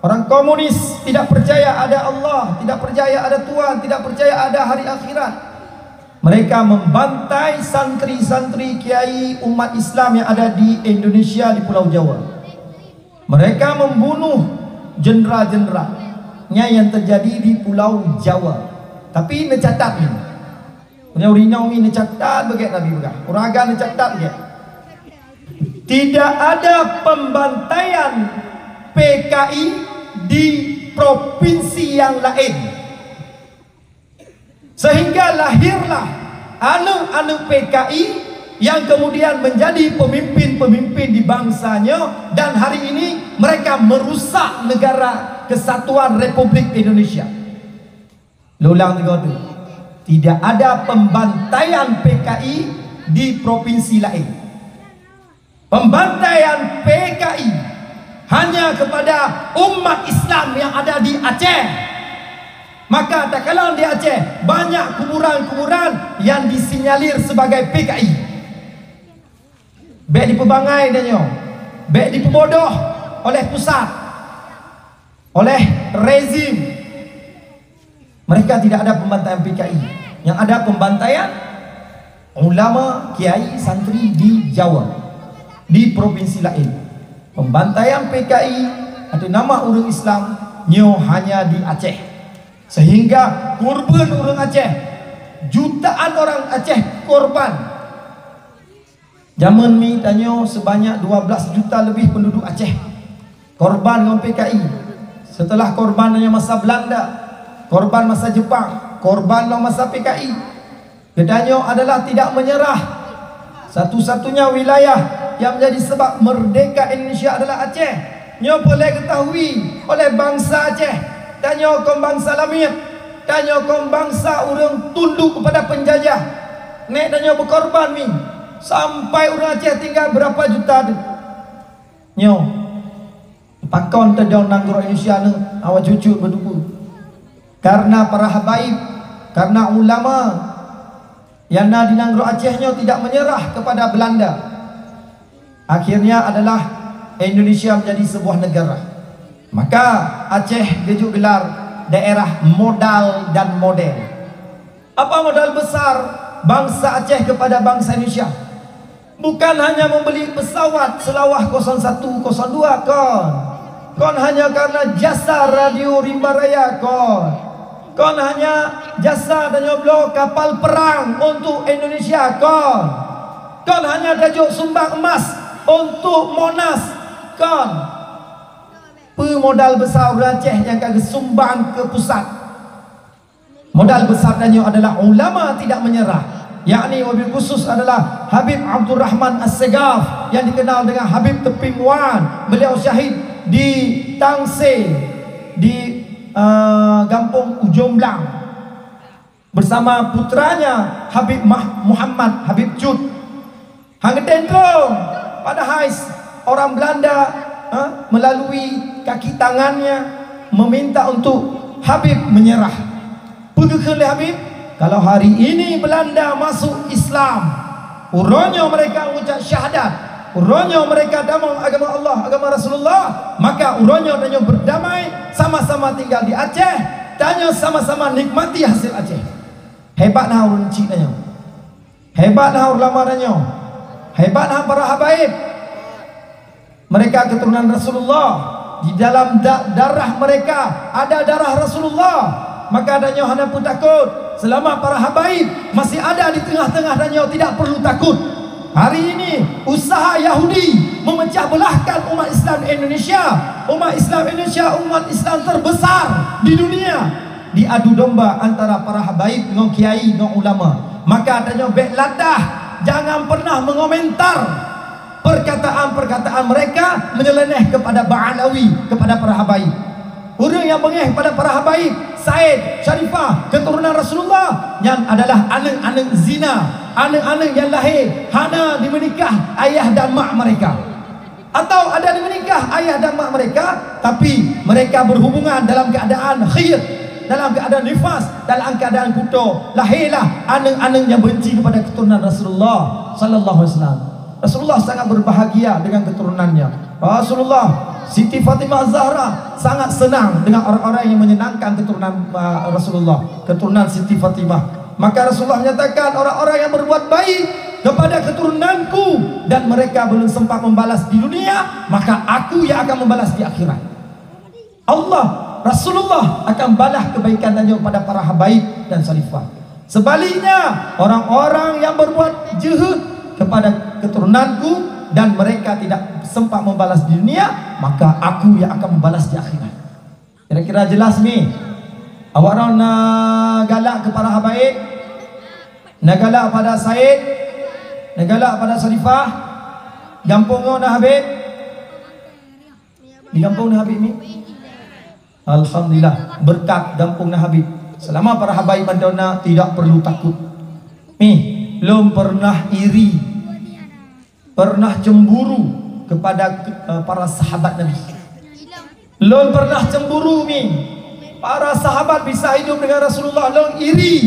orang komunis, tidak percaya ada Allah, tidak percaya ada Tuhan, tidak percaya ada hari akhirat. Mereka membantai santri-santri kiai umat Islam yang ada di Indonesia, di Pulau Jawa. Mereka membunuh jenderal-jenderal. Nyan yang terjadi di Pulau Jawa. Tapi neucatat ni. Punya ureueng inong ni neucatat beugét Nabi peugah. Ureueng agam neucatat beugét. Tidak ada pembantaian P K I di provinsi yang lain. Sehingga lahirlah aneuk-aneuk P K I yang kemudian menjadi pemimpin-pemimpin di bangsa nyoe, dan hari ini mereka merusak negara kesatuan Republik Indonesia. Lôn ulang tiga tu. Tidak ada pembantaian P K I di provinsi lain. Pembantaian P K I hanya kepada umat Islam yang ada di Aceh. Maka takalon di Aceh banyak kuburan-kuburan yang disinyalir sebagai P K I. Bék dipeubangai tanyoe, bék dipeubodoh oleh pusat, oleh rezim. Mereka tidak ada pembantaian P K I. Yang ada pembantaian ulama, kiai, santri di Jawa, di provinsi lain. Pembantaian P K I atau nama ureueng Islam nyoe hanya di Aceh. Sehingga korban ureueng Aceh, jutaan orang Aceh korban. Jameun mi tanyoe sebanyak dua belas juta lebih penduduk Aceh korban ngon P K I. Setelah korban nyoe masa Belanda, korban masa Jepang, korban ngon masa P K I. Geutanyoe adalah tidak menyerah. Satu-satunya wilayah yang menjadi sebab merdeka Indonesia adalah Aceh. Nyoe peureulée geutahui oleh bansa Aceh. Tanyoe kon bansa lamiet, tanyoe kon bansa ureueng tunduk kepada penjajah. Nèk tanyoe beukorban mi, sampai ureueng Aceh tinggai beurapa juta deuh. Nyoe, pakon teudong nanggroe Indonesia nyoe awak cucu beuduku? Karena para habaib, karena ulama yang na di nanggroe Aceh nyoe tidak menyerah kepada Belanda. Akhirnya adalah Indonesia menjadi sebuah negara. Maka Aceh geujok gelar daerah modal dan model. Apa modal besar bangsa Aceh kepada bangsa Indonesia? Bukan hanya membeli pesawat Seulawah kosong satu, kosong dua, kon. Kon hanya karena jasa Radio Rimba Raya, kon. Kon hanya jasa tanyoe bloe kapal perang untuk Indonesia, kon. Kon hanya tajok sumbang emas untuk Monas, kon. Peue modal besar ureueng Aceh nyang ka geusumbang keu pusat? Modal besar tanyoe adalah ulama tidak menyerah, yakni wabil khusus adalah Habib Abdurrahman As-Segaf yang dikenal dengan Habib Teupin Wan. Beliau syahid di Tangse, di, eh, Gampong Ujong Blang, bersama putranya Habib Mah-, Muhammad Habib Cut. Hana geutem trông, padahai orang Belanda, ha, melalui kaki tangannya meminta untuk Habib menyerah. Peue geukheun lé Habib? Kalau hari ini Belanda masuk Islam, uroe nyoe mereka mengucap syahadat, uroe nyoe mereka tamong agama Allah, agama Rasulullah, maka uroe nyoe tanyoe berdamai, sama-sama tinggal di Aceh, tanyoe sama-sama nikmati hasil Aceh. Hebat na ureueng chik tanyoe. Hebat na ulama tanyoe. Hebat na para habaib. Mereka keturunan Rasulullah. Di dalam da-, darah mereka ada darah Rasulullah. Maka tanyoe hana peutakot. Selama para habaib masih ada di tengah-tengah tanyoe, tidak perlu takut. Hari ini usaha Yahudi memecah belahkan umat Islam Indonesia, umat Islam Indonesia umat Islam terbesar di dunia, diadu domba antara para habaib ngon kiai ngon ulama. Maka tanyoe bék latah, jangan pernah mengomentar perkataan-perkataan mereka menyeleneh kepada Ba'alawi, kepada para habaib. Ureueng nyang beungéh kepada para habaib, Said, Syarifah, keturunan Rasulullah, nyan adalah aneuk-aneuk zina, aneuk-aneuk nyang lahé hana dimeunikah ayah dan mak mereka. Atau ada dimeunikah ayah dan mak mereka, tapi mereka berhubungan dalam keadaan haid, Dalam keadaan nifas, dalam keadaan kuto, lahirlah aneuk-aneuk yang benci kepada keturunan Rasulullah sallallahu alaihi wasallam. Rasulullah sangat berbahagia dengan keturunannya. Rasulullah, Siti Fatimah Zahra sangat senang dengan orang-orang yang menyenangkan keturunan, uh, Rasulullah, keturunan Siti Fatimah. Maka Rasulullah menyatakan, orang-orang yang berbuat baik kepada keturunanku dan mereka belum sempat membalas di dunia, maka aku yang akan membalas di akhirat. Allah, Rasulullah akan balas kebaikan tanyoe pada para habaib dan salafah. Sebaliknya, orang-orang yang berbuat jeuhet kepada keturunanku dan mereka tidak sempat membalas di dunia, maka aku yang akan membalas di akhirat. Kira-kira jelas ni? Awak droe na galak keu para habaib? Na galak pada Said? Na galak pada Salafah? Gampông nyoe na Habib? Di gampông na Habib ni? Alhamdulillah, berkat gampông na Habib. Selama para habaib mantong na, tidak perlu takut. Ni, lôn pernah iri, pernah cemburu kepada, eh, para sahabat Nabi. Lôn pernah cemburu, mi. Para sahabat bisa hidup dengan Rasulullah, lôn iri.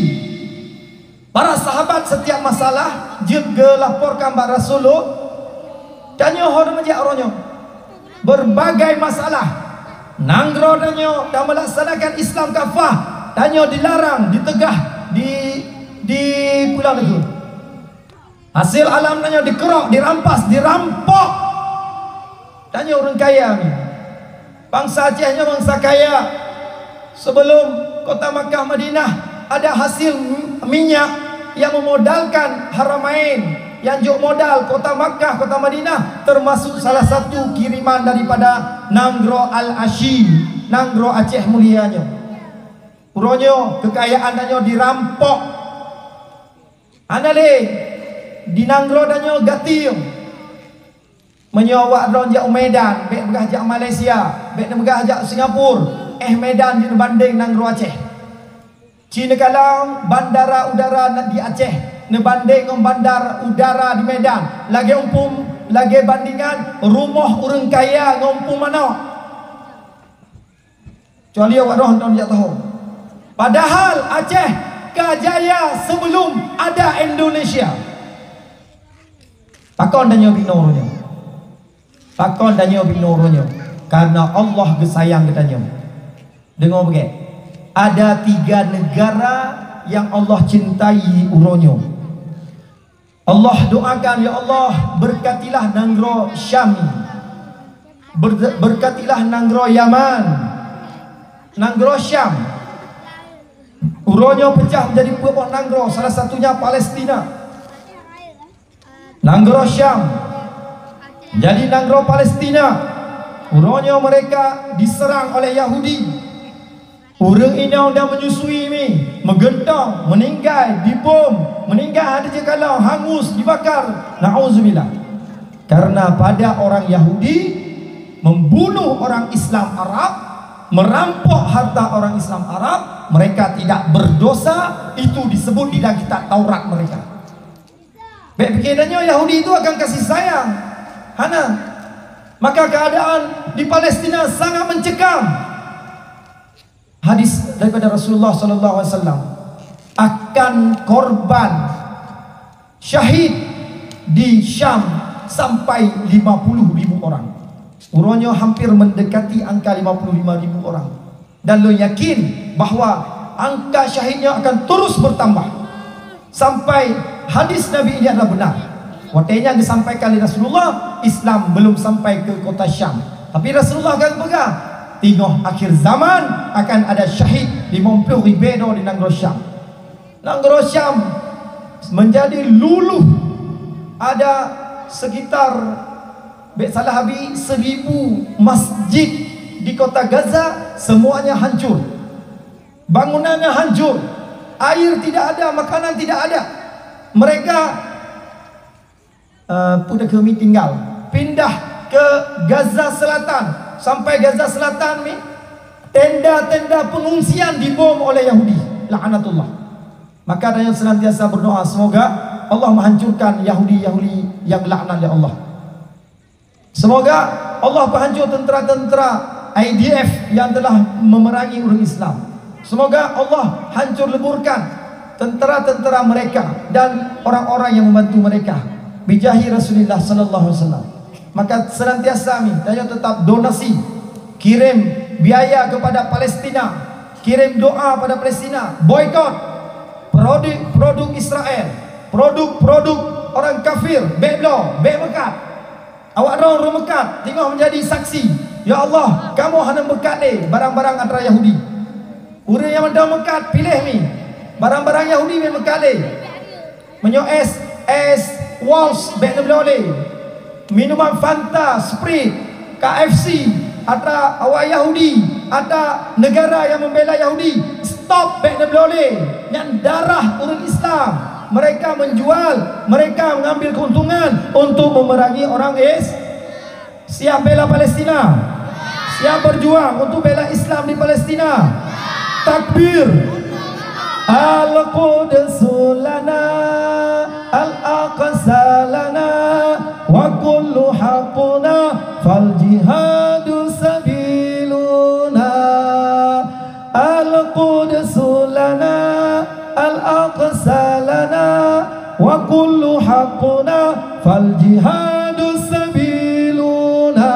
Para sahabat setiap masalah jeuet geulaporkan bak Rasulullah. Tanyoe ho meujak uroe nyoe. Berbagai masalah. Nanggroe tanyoe dan melaksanakan Islam kafah. Tanyoe dilarang, ditegah, di, di pulang negeri. Hasil alam tanyoe dikeurok, dirampas, dirampok. Tanyoe ureuëng kaya ni. Bangsa Aceh nyoe bangsa kaya. Sebelum kota Makkah Madinah ada hasil minyak yang memodalkan Haramain, yang jok modal kota Makkah, kota Madinah, termasuk salah satu kiriman daripada nanggroe Al-Asyi, nanggroe Aceh Mulia nyoe. Uroe nyoe kekayaan tanyoe dirampok. Hana lé di nanggroe tanyoe gati. Meunyoe awak droe jak u Medan, bék peugah jak Malaysia, bék neupeugah jak Singapura, eh Medan jih neubandeng nanggroe Aceh. Ci neukalon bandara udara na di Aceh neubandeng ngon bandar udara di Medan, lagée umpum, lagée bandingan rumoh ureuëng kaya ngon umpum manok. Kecuali awak droe hantom jak tahu. Padahal Aceh ka jaya sebelum ada Indonesia. Pakon tanyoe binoe uroe nyoe? Pakon tanyoe binoe uroe nyoe? Karena Allah geusayang geutanyoe. Deungoe beugét. Ada tiga negara yang Allah cintai uroe nyoe. Allah doakan, "Ya Allah, berkatilah nanggroe Syam. Ber-, berkatilah nanggroe Yaman." Nanggroe Syam. Uroe nyoe peucah menjadi dua boh nanggroe, salah satunya Palestina. Nanggroe Syam. Jadi nanggroe Palestina. Uroe nyoe mereka diserang oleh Yahudi. Ureuëng inong dan menyusui mi, meugeuntoe, meuninggai, dibom, meuninggai hana jikalon, hangus, dibakar. Nauzubillah. Karena pada orang Yahudi membunuh orang Islam Arab, merampok harta orang Islam Arab, mereka tidak berdosa, itu disebut di dalam kitab Taurat mereka. Bék pikir tanyoe Yahudi itu akan kasih sayang. Hana. Maka keadaan di Palestina sangat mencekam. Hadis daripada Rasulullah sallallahu alaihi wasallam, akan korban syahid di Syam sampai lima puluh ribu orang. Uroe nyoe hampir mendekati angka lima puluh lima ribu orang. Dan lôn yakin bahwa angka syahid nyoe akan terus bertambah. Sampai hadis Nabi ini adalah benar. Watée nyan disampaikan oleh Rasulullah, Islam belum sampai ke kota Syam. Tapi Rasulullah kan peugah, teungoh akhir zaman akan ada syahid limong ploh ribée droe di nanggroe Syam. Nanggroe Syam menjadi luluh, ada sekitar, bék salah abi, seribu masjid di kota Gaza, semuanya hancur. Bangunannya hancur, air tidak ada, makanan tidak ada. Mereka, eh, peue kheun mi, tinggal, pindah ke Gaza Selatan. Sampai Gaza Selatan mi, tenda-tenda pengungsian dibom oleh Yahudi, laknatullah. Maka tanyoe senantiasa berdoa, semoga Allah menghancurkan Yahudi-Yahudi yang laknat oleh Allah. Semoga Allah peuhancor tentera-tentera I D F yang telah memerangi ureuëng Islam. Semoga Allah hancur leburkan tentara-tentara mereka dan orang-orang yang membantu mereka. Bijahi Rasulullah sallallahu alaihi wasallam. Maka senantiasa kami, tanyoe tetap donasi, kirim biaya kepada Palestina, kirim doa pada Palestina, boikot produk-produk Israel, produk-produk orang kafir, bèk bloe, bèk meukat. Awak droe ureueng meukat teungoh menjadi saksi, "Ya Allah, kamoe hana meukat lé barang-barang atra Yahudi." Ureueng nyang mantong meukat, piléh mi. Barang-barang Yahudi bèk meukat lé. Meunyoe es, es Walls bèk neubloe lé. Minuman Fanta, Sprite, K F C, atra awak Yahudi, atra negara yang membela Yahudi, stop, bèk neubloe lé. Nyan darah ureueng Islam. Mereka menjual, mereka mengambil keuntungan untuk memerangi orang Is-, Siap bela Palestina? Siap berjuang untuk bela Islam di Palestina? Takbir! Al-Quds lana, Al-Aqsa lana, wa kullu haqquna, fal jihadu sabiluna. Al-Quds lana, Al-Aqsa lana, wa kullu haqquna, fal jihadu sabiluna.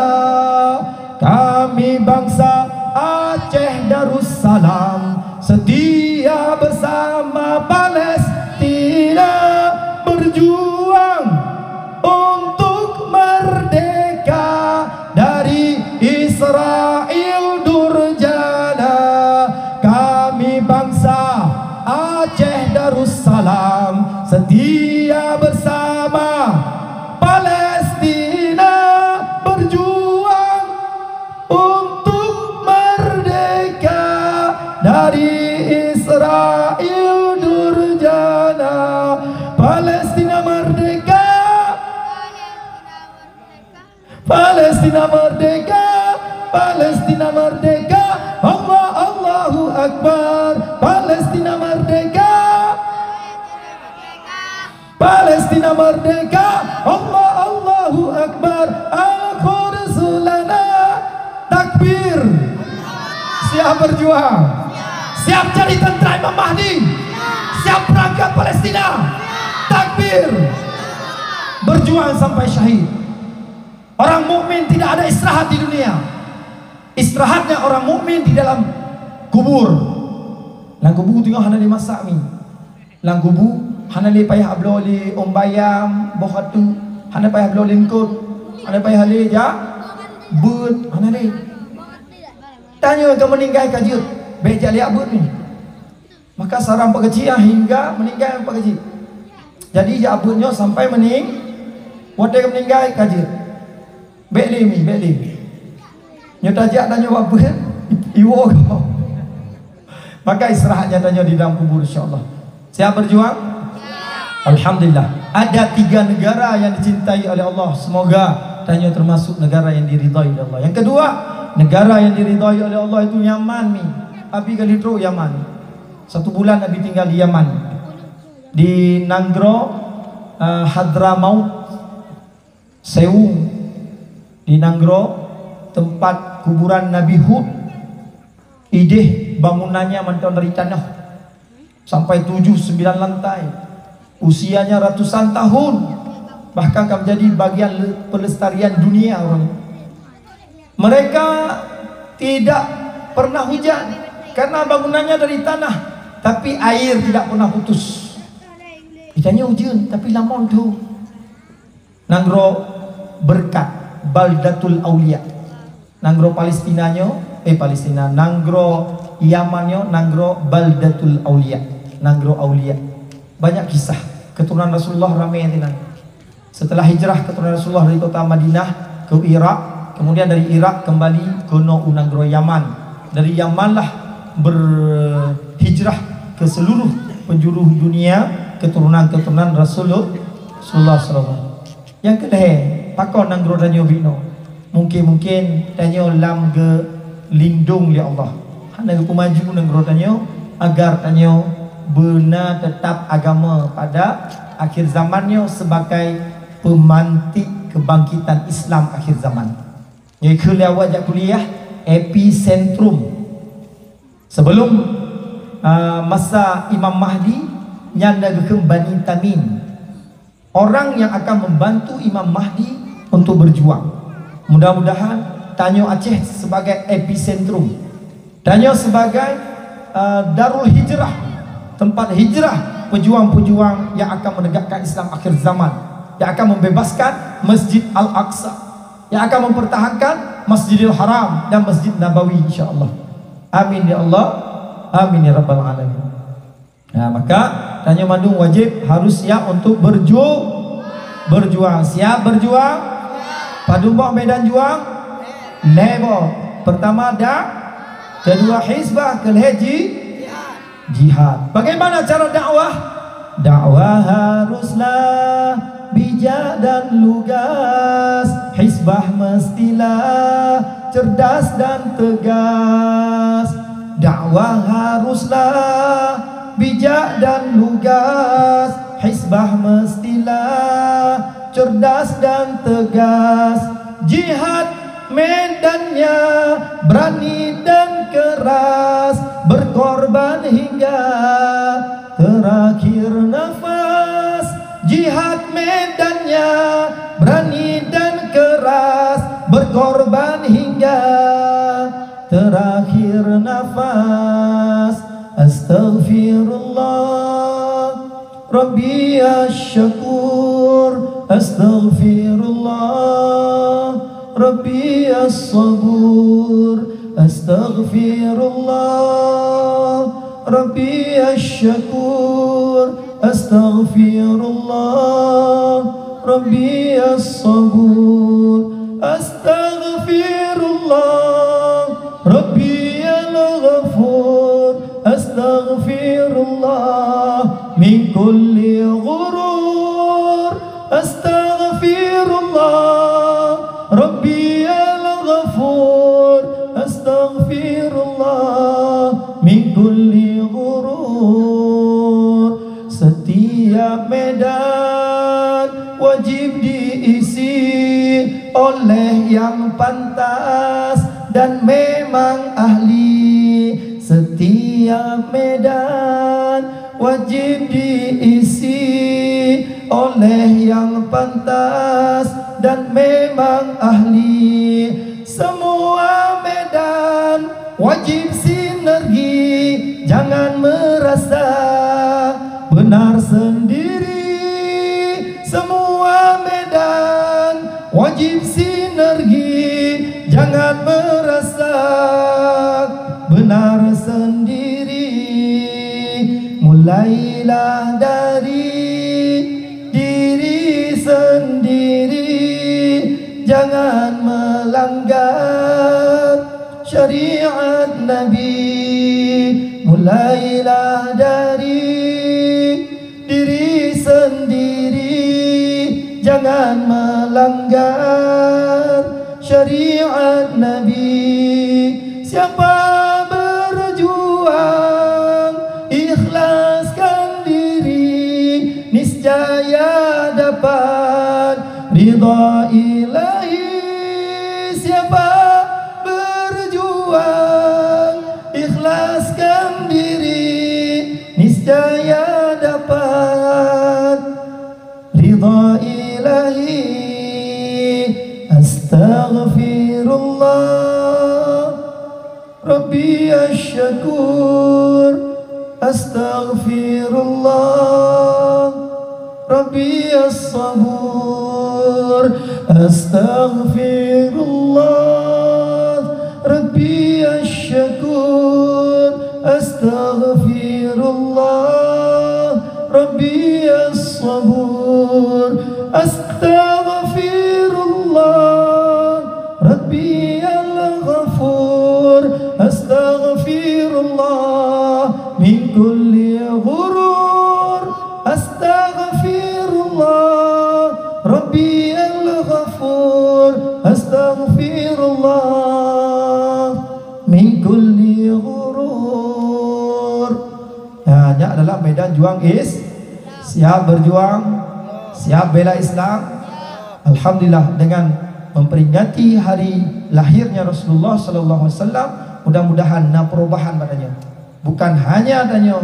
Kami bangsa Aceh Darussalam, setia bersama Palestina, berjuang untuk merdeka dari Israel durjana. Kami bangsa Aceh Darussalam, setia bersama Palestina, berjuang untuk merdeka dari Israel durjana. Palestina merdeka! Palestina merdeka! Palestina merdeka! Allah, Allahu Akbar! Palestina merdeka! Palestina merdeka! Allah, Allahu Akbar! Al-Quds lana! Takbir! Siap berjuang! Siap jadi tentara Imam Mahdi! Siap perang ke Palestina! Takbir! Berjuang sampai syahid! Orang mukmin tidak ada istirahat di dunia. Istirahatnya orang mukmin di dalam kubur. Lam kubu teungoh hana lé masak mi. Lam kubu hana lé payah bloe lé ôn bayam, boh atu, hana payah bloe lé eungkôt, hana payah lé jak beuet, hana lé. Tanyoe ka meuninggai ka jeuet, bèk jak liak beuet mi. Maka seorang pekerja hingga meninggal pekerja. Jadi jak beuet nyoe sampai meuning-, watèe meuninggai ka jeuet. Bèk lé mi, bèk lé. Nyoe tajak tanyoe bak beuet, iwoe gob. Maka istirahat nyan tanyoe di dalam kubur, insya Allah. Siap berjuang? Alhamdulillah. Ada tiga negara yang dicintai oleh Allah. Semoga tanyoe termasuk negara yang diridhai oleh Allah. Yang kedua, negara yang diridhai oleh Allah itu Yaman ni. Abi ka lheuh trôk Yaman. Satu bulan Abi tinggal di Yaman. Di nanggroe, eh, Hadramaut. Sewu, di nanggroe teumpat kuburan Nabi Hud, idéh bangunannya mantong dari tanoh, sampai tujuh sembilan lantai. Usianya ratusan tahun, bahkan ka menjadi bagian le-, pelestarian dunia orang. Mereka tidak pernah hujan karena bangunannya dari tanah, tapi air tidak pernah putus. Ditanya ujeuen, tapi lamon tu. Nanggroe beureukat, Baldatul Aulia. Nanggroe Palestina nyoe, eh, Palestina, nanggroe Yaman nyoe, nanggroe Baldatul Aulia, nanggroe aulia. Banyak kisah. Keturunan Rasulullah ramé sinan. Setelah hijrah keturunan Rasulullah dari kota Madinah ke Irak, kemudian dari Irak kembali keunoe u nanggroe Yaman. Dari Yaman lah berhijrah ke seluruh penjuru dunia keturunan-keturunan Rasulullah, Rasulullah sallallahu alaihi wasallam. Nyang keulhèe, pakon nanggroe tanyoe binoe? Mungken-mungken tanyoe lam geulindong lé Allah. Hana geupeumaju nanggroe tanyoe, agar tanyoe beuna teutap agama pada akhir zaman nyoe sebagai peumantik keubangkitan Islam akhir zaman. Nyoe keuh lé awak jak kuliah, episentrum. Sebelum Ah, masa Imam Mahdi nyan na geukheun Bani Tamim. Orang yang akan membantu Imam Mahdi untuk berjuang. Mudah-mudahan tanyoe Aceh sebagai epicentrum. Tanyoe sebagai, ah, darul hijrah, tempat hijrah pejuang-pejuang yang akan menegakkan Islam akhir zaman, yang akan membebaskan Masjid Al-Aqsa, yang akan mempertahankan Masjidil Haram dan Masjid Nabawi, insya Allah. Amin ya Allah. Amin ya rabbal alamin. Nah, maka tanyoe mandum wajib harus siap untuk berju-, berjuang. Siap berjuang? Padum boh medan juang? Lhèe boh. Pertama da-, kedua hizbah, kelhèe ji-, jihad. Bagaimana cara dakwah? Dakwah haruslah bijak dan lugas, hizbah mestilah cerdas dan tegas. Dakwah haruslah bijak dan lugas, hizbah mestilah cerdas dan tegas. Jihad medannya berani dan keras, berkorban hingga terakhir nafas. Jihad medannya berani dan keras, berkorban hingga terakhir nafas. Astaghfirullah Rabbi asy-syakur, astaghfirullah Rabbi as-sabur, astaghfirullah Rabbi asy-syakur, astaghfirullah Rabbi as-sabur, astaghfirullah Rabbi al-ghafur, astaghfirullah min kulli ghurur, astaghfirullah Rabbi al-ghafur, astaghfirullah min kulli ghurur. Setiap medan wajib diisi oleh yang pantas dan memang ahli. Setiap medan wajib diisi oleh yang pantas dan memang ahli. Semua medan wajib sinergi, jangan merasa benar sendiri. Semua medan wajib sinergi, jangan merasa benar sendiri. Mulailah dari diri sendiri, jangan melanggar syariat Nabi. Mulailah dari diri sendiri, jangan melanggar syariat Nabi. Siapa berjuang, ikhlaskan diri, niscaya dapat ridha Ilahi. Siapa berjuang, ikhlaskan diri, niscaya dapat ridha Ilahi. Astaghfirullah Rabbi asy-syakur, astaghfirullah Rabbi as-sabur, astaghfirullah Rabbi asy-syakur, astaghfirullah Rabbi as-sabur, astaghfirullah Rabbi al-ghafur, astaghfirullah min kulli ghurur, astaghfirullah Rabbi al-ghafur, astaghfirullah min kulli ghurur. Ha, nyak dalam medan juang is, siap berjuang, siap bela Islam. Alhamdulillah, dengan memperingati hari lahirnya Rasulullah sallallahu alaihi wasallam, mudah-mudahan na perubahan padanya. Bukan hanya tanyoe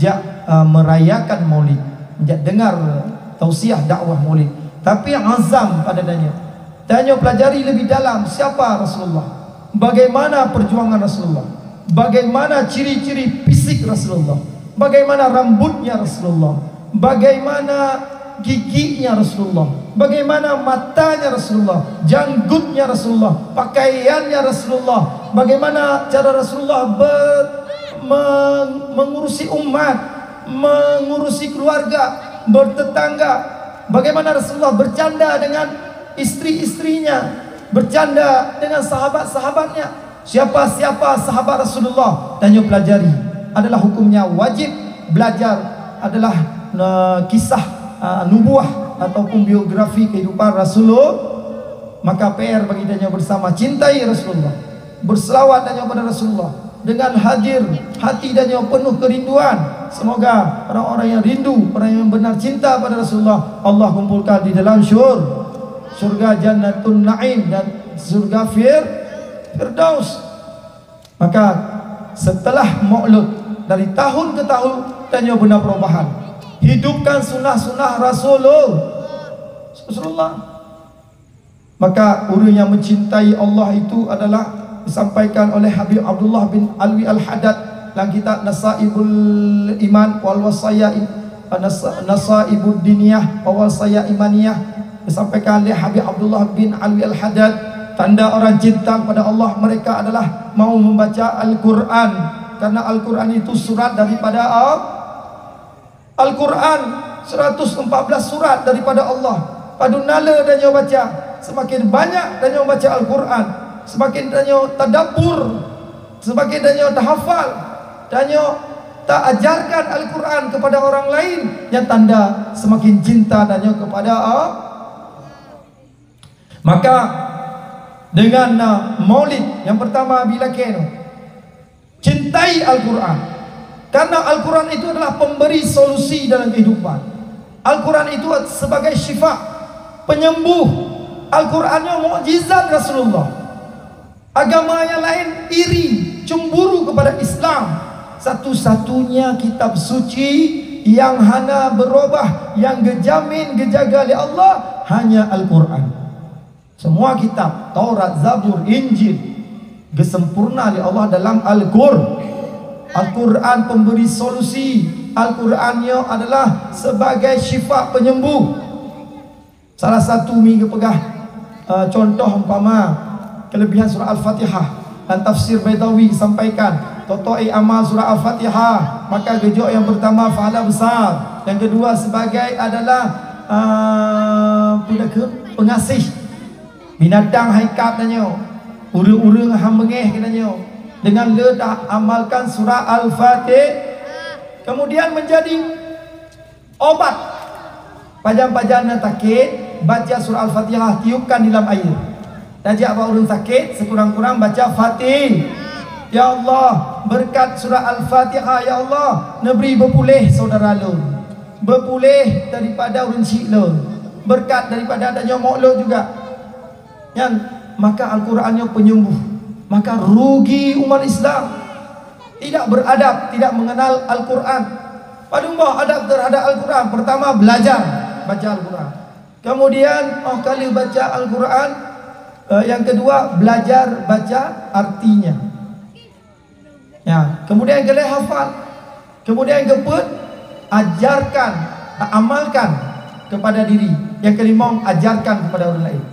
jak, uh, merayakan Maulid, jak dengar tausiah dakwah Maulid, tapi azam pada tanyoe. Tanyoe pelajari lebih dalam siapa Rasulullah, bagaimana perjuangan Rasulullah, bagaimana ciri-ciri fisik Rasulullah, bagaimana rambutnya Rasulullah, bagaimana giginya Rasulullah, bagaimana matanya Rasulullah, janggutnya Rasulullah, pakaiannya Rasulullah, bagaimana cara Rasulullah ber-, meng-, mengurusi umat, mengurusi keluarga, bertetangga, bagaimana Rasulullah bercanda dengan istri-istrinya, bercanda dengan sahabat-sahabatnya. Siapa-siapa sahabat Rasulullah, tanyoe pelajari, adalah hukumnya wajib belajar, adalah, eh, kisah, eh, nubuah ataupun biografi kehidupan Rasulullah. Maka P R bagi tanyoe bersama, cintai Rasulullah, berselawat tanyoe pada Rasulullah dengan hadir hati tanyoe penuh kerinduan. Semoga orang-orang yang rindu, orang yang benar cinta pada Rasulullah, Allah kumpulkan di dalam syur-, syurga Jannatun Naim dan syurga Fir-, Firdaus. Maka setelah Maulud, dari tahun ke tahun, tanyoe beuna perubahan. Hidupkan sunnah-sunnah Rasulul-, Rasulullah. Maka ureuëng yang mencintai Allah itu adalah disampaikan oleh Habib Abdullah bin Alwi Al-Haddad dalam kitab Nasaibul Iman wal Wasaya, Nasa-, Nasaibud Diniyah wal Wasaya Imaniyah, disampaikan oleh Habib Abdullah bin Alwi Al-Haddad, tanda orang cinta kepada Allah, mereka adalah mau membaca Al-Quran, karena Al-Quran itu surat daripada Allah. Al-Quran, seratus empat belas surat daripada Allah. Padum na le tanyoe baca, semakin banyak tanyoe baca Al-Quran, semakin tanyoe tadabbur, semakin tanyoe tahafal, tanyoe taajarkan Al-Quran kepada orang lain, nyan tanda semakin cinta tanyoe kepada Allah. Maka dengan, uh, Maulid yang pertama bila keno, cintai Al-Quran. Karena Al-Quran itu adalah pemberi solusi dalam kehidupan. Al-Quran itu sebagai syifa, penyembuh. Al-Quran nyoe mukjizat Rasulullah. Agama yang lain iri, cemburu kepada Islam. Satu-satunya kitab suci yang hana berubah, yang gejamin, gejaga lé Allah, hanya Al-Quran. Semua kitab, Taurat, Zabur, Injil, geusempurna lé Allah dalam Al-Qur-, Al-Quran pemberi solusi. Al-Quran nyoe adalah sebagai syifa penyembuh. Salah satu mi geupeugah, eh, contoh umpama kelebihan surah Al-Fatihah. Dan tafsir Baidawi sampaikan, totoe amal surah Al-Fatihah, maka geujok yang pertama pahala besar, yang kedua sebagai adalah, ah, peue dakeuh, pengasih. Binatang haikab tanyoe, ureuëng-ureuëng ham beungéh keu tanyoe, dengan le ta amalkan surah Al-Fatihah, kemudian menjadi obat. Pajan-pajan na sakét, baca surah Al-Fatihah, tiupkan di lam air. Tajak bak ureuëng sakét, sekurang-kurang baca Fatih. Ya Allah, berkat surah Al-Fatihah, ya Allah, neubri beupuléh saudara lôn. Beupuléh daripada ureuëng syik lôn. Berkat daripada tanyoe mok lôn juga. Nyan, maka Al-Quran nyoe penyembuh. Maka rugi umat Islam. Tidak beradab, tidak mengenal Al-Quran. Padum boh adab terhadap Al-Quran? Pertama, belajar baca Al-Quran. Kemudian, oh kali baca Al-Quran, eh, yang kedua, belajar baca artinya. Ya, kemudian yang keempat, hafal. Kemudian yang keempat, ajarkan, amalkan kepada diri. Yang kelima, ajarkan kepada orang lain.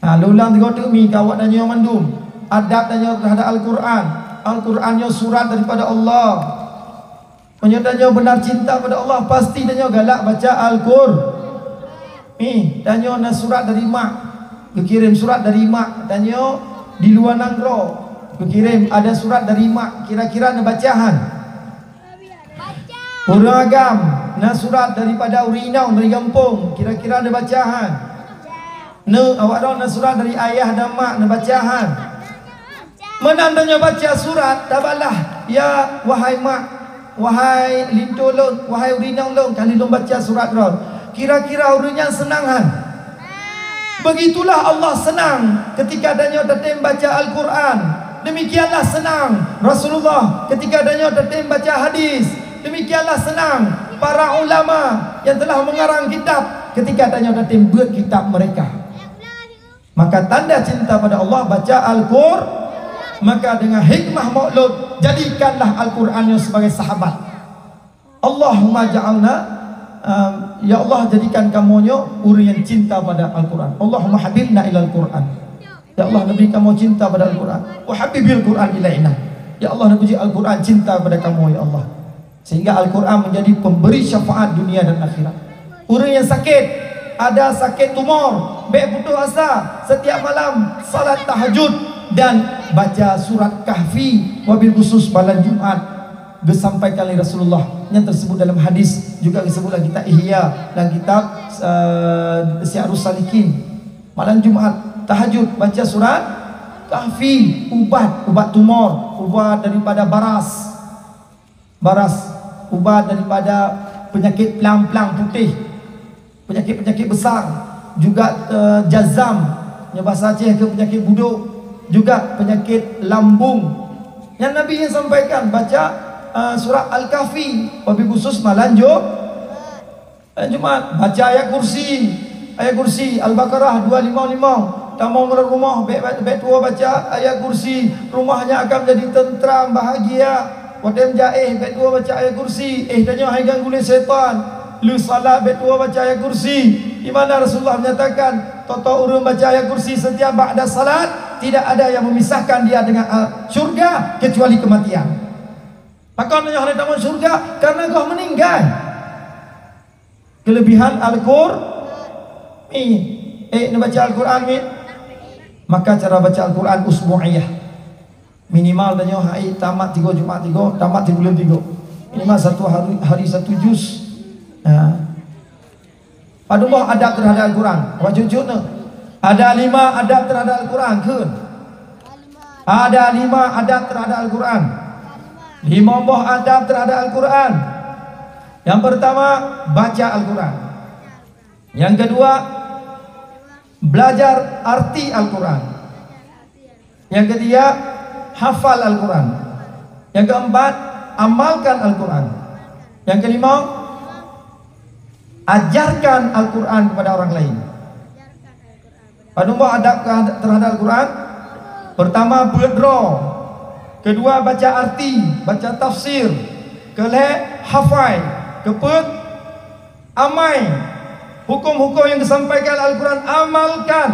Ha, lôn ulang tiga teuk mi keu awak tanyoe mandum. Adab tanyoe terhadap Al-Quran. Al-Quran nyoe surat daripada Allah. Meunyoe tanyoe benar cinta pada Allah, pasti tanyoe galak baca Al-Qur-, mi, tanyoe na surat dari mak, geukirém surat dari mak, tanyoe di luwa nanggroe, geukirém ada surat dari mak, kira-kira neubaca han? Ureuëng agam, na surat daripada ureuëng inong dari gampông, kira-kira neubaca han? Neu, awak droe na surat dari ayah dan mak, neubaca han? Meunan tanyoe baca surat, tabalah, "Ya, wahai mak, wahai linto lôn, wahai ureuëng inong lôn, kali lôn baca surat droe." Kira-kira ureuëng nyan seunang han? Begitulah Allah senang ketika tanyoe tatem baca Al-Quran. Demikianlah senang Rasulullah ketika tanyoe tatem baca hadis. Demikianlah senang para ulama yang telah mengarang kitab ketika tanyoe tatem buet kitab mereka. Maka tanda cinta pada Allah baca Al-Qur-, maka dengan hikmah maulud, jadikanlah Al-Quran nyoe sebagai sahabat. Allahumma ja'alna, um, ya Allah, jadikan kamoe nyoe ureuëng yang cinta pada Al-Quran. Allahumma habibna ilal Quran. Ya Allah, neubri kamoe cinta pada Al-Quran. Wa habibil Quran ilaina. Ya Allah, neubri Al-Quran cinta pada kamoe, ya Allah. Sehingga Al-Quran menjadi pemberi syafaat dunia dan akhirat. Ureuëng yang sakit, ada sakit tumor, bék putus asa, setiap malam salat tahajud dan baca surat Kahfi, wabil khusus malam Jumat, disampaikan oleh Rasulullah yang tersebut dalam hadis, juga disebut dalam kitab Ihya dan kitab, eh, Syiarus Salikin. Malam Jumat tahajud baca surat Kahfi, ubat, ubat tumor, ubat daripada baras. Baras, ubat daripada penyakit plang-plang putih, penyakit-penyakit besar, juga, eh, jazam, nyang bahasa Aceh keu penyakit budok, juga penyakit lambung. Yang Nabi yang sampaikan, baca, eh, surat Al-Kahfi, wabil khusus malam Ju-, eh, Jumat, baca ayat kursi, ayat kursi Al-Baqarah dua lima lima. Tamong lam rumoh, bék, bék tuwoe baca ayat kursi, rumoh nyan akan menjadi tentram, bahagia. Watée meujaéh, bék tuwoe baca ayat kursi, éh tanyoe hai ganggu lé syaitan. Lheueh salat, bék tuwoe baca ayat kursi. Di mana Rasulullah menyatakan, toh-toh ureuëng baca ayat kursi setiap ba'da salat, tidak ada yang memisahkan dia dengan, ah, syurga kecuali kematian. Pakon tanyoe hana tamong syurga? Karena goh meuninggai. Kelebihan Al-Qur-, mi. Eh, neubaca Al-Quran, mi. Maka cara baca Al-Quran usbu'iyah. Minimal tanyoe hai tamat tiga Jumat tiga, tamat tiga bulan tiga. Minimal satu hari, hari satu juz. Ha. Padum boh adab terhadap Al-Quran. Wajib jujur. Ada lima adab terhadap Al-Quran, kheun. Ada lima adab terhadap Al-Quran. Lima boh adab terhadap Al-Quran. Yang pertama, baca Al-Quran. Yang kedua, belajar arti Al-Quran. Yang ketiga, hafal Al-Quran. Yang keempat, amalkan Al-Quran. Yang kelima, ajarkan Al-Quran kepada orang lain. Padum boh adab ke-, terhadap Al-Quran? Pertama, beuet droe. Kedua, baca arti, baca tafsir. Keulhée, hafai. Keupeuet, amai. Huköm-huköm nyang geusampaikan Al-Quran, amalkan.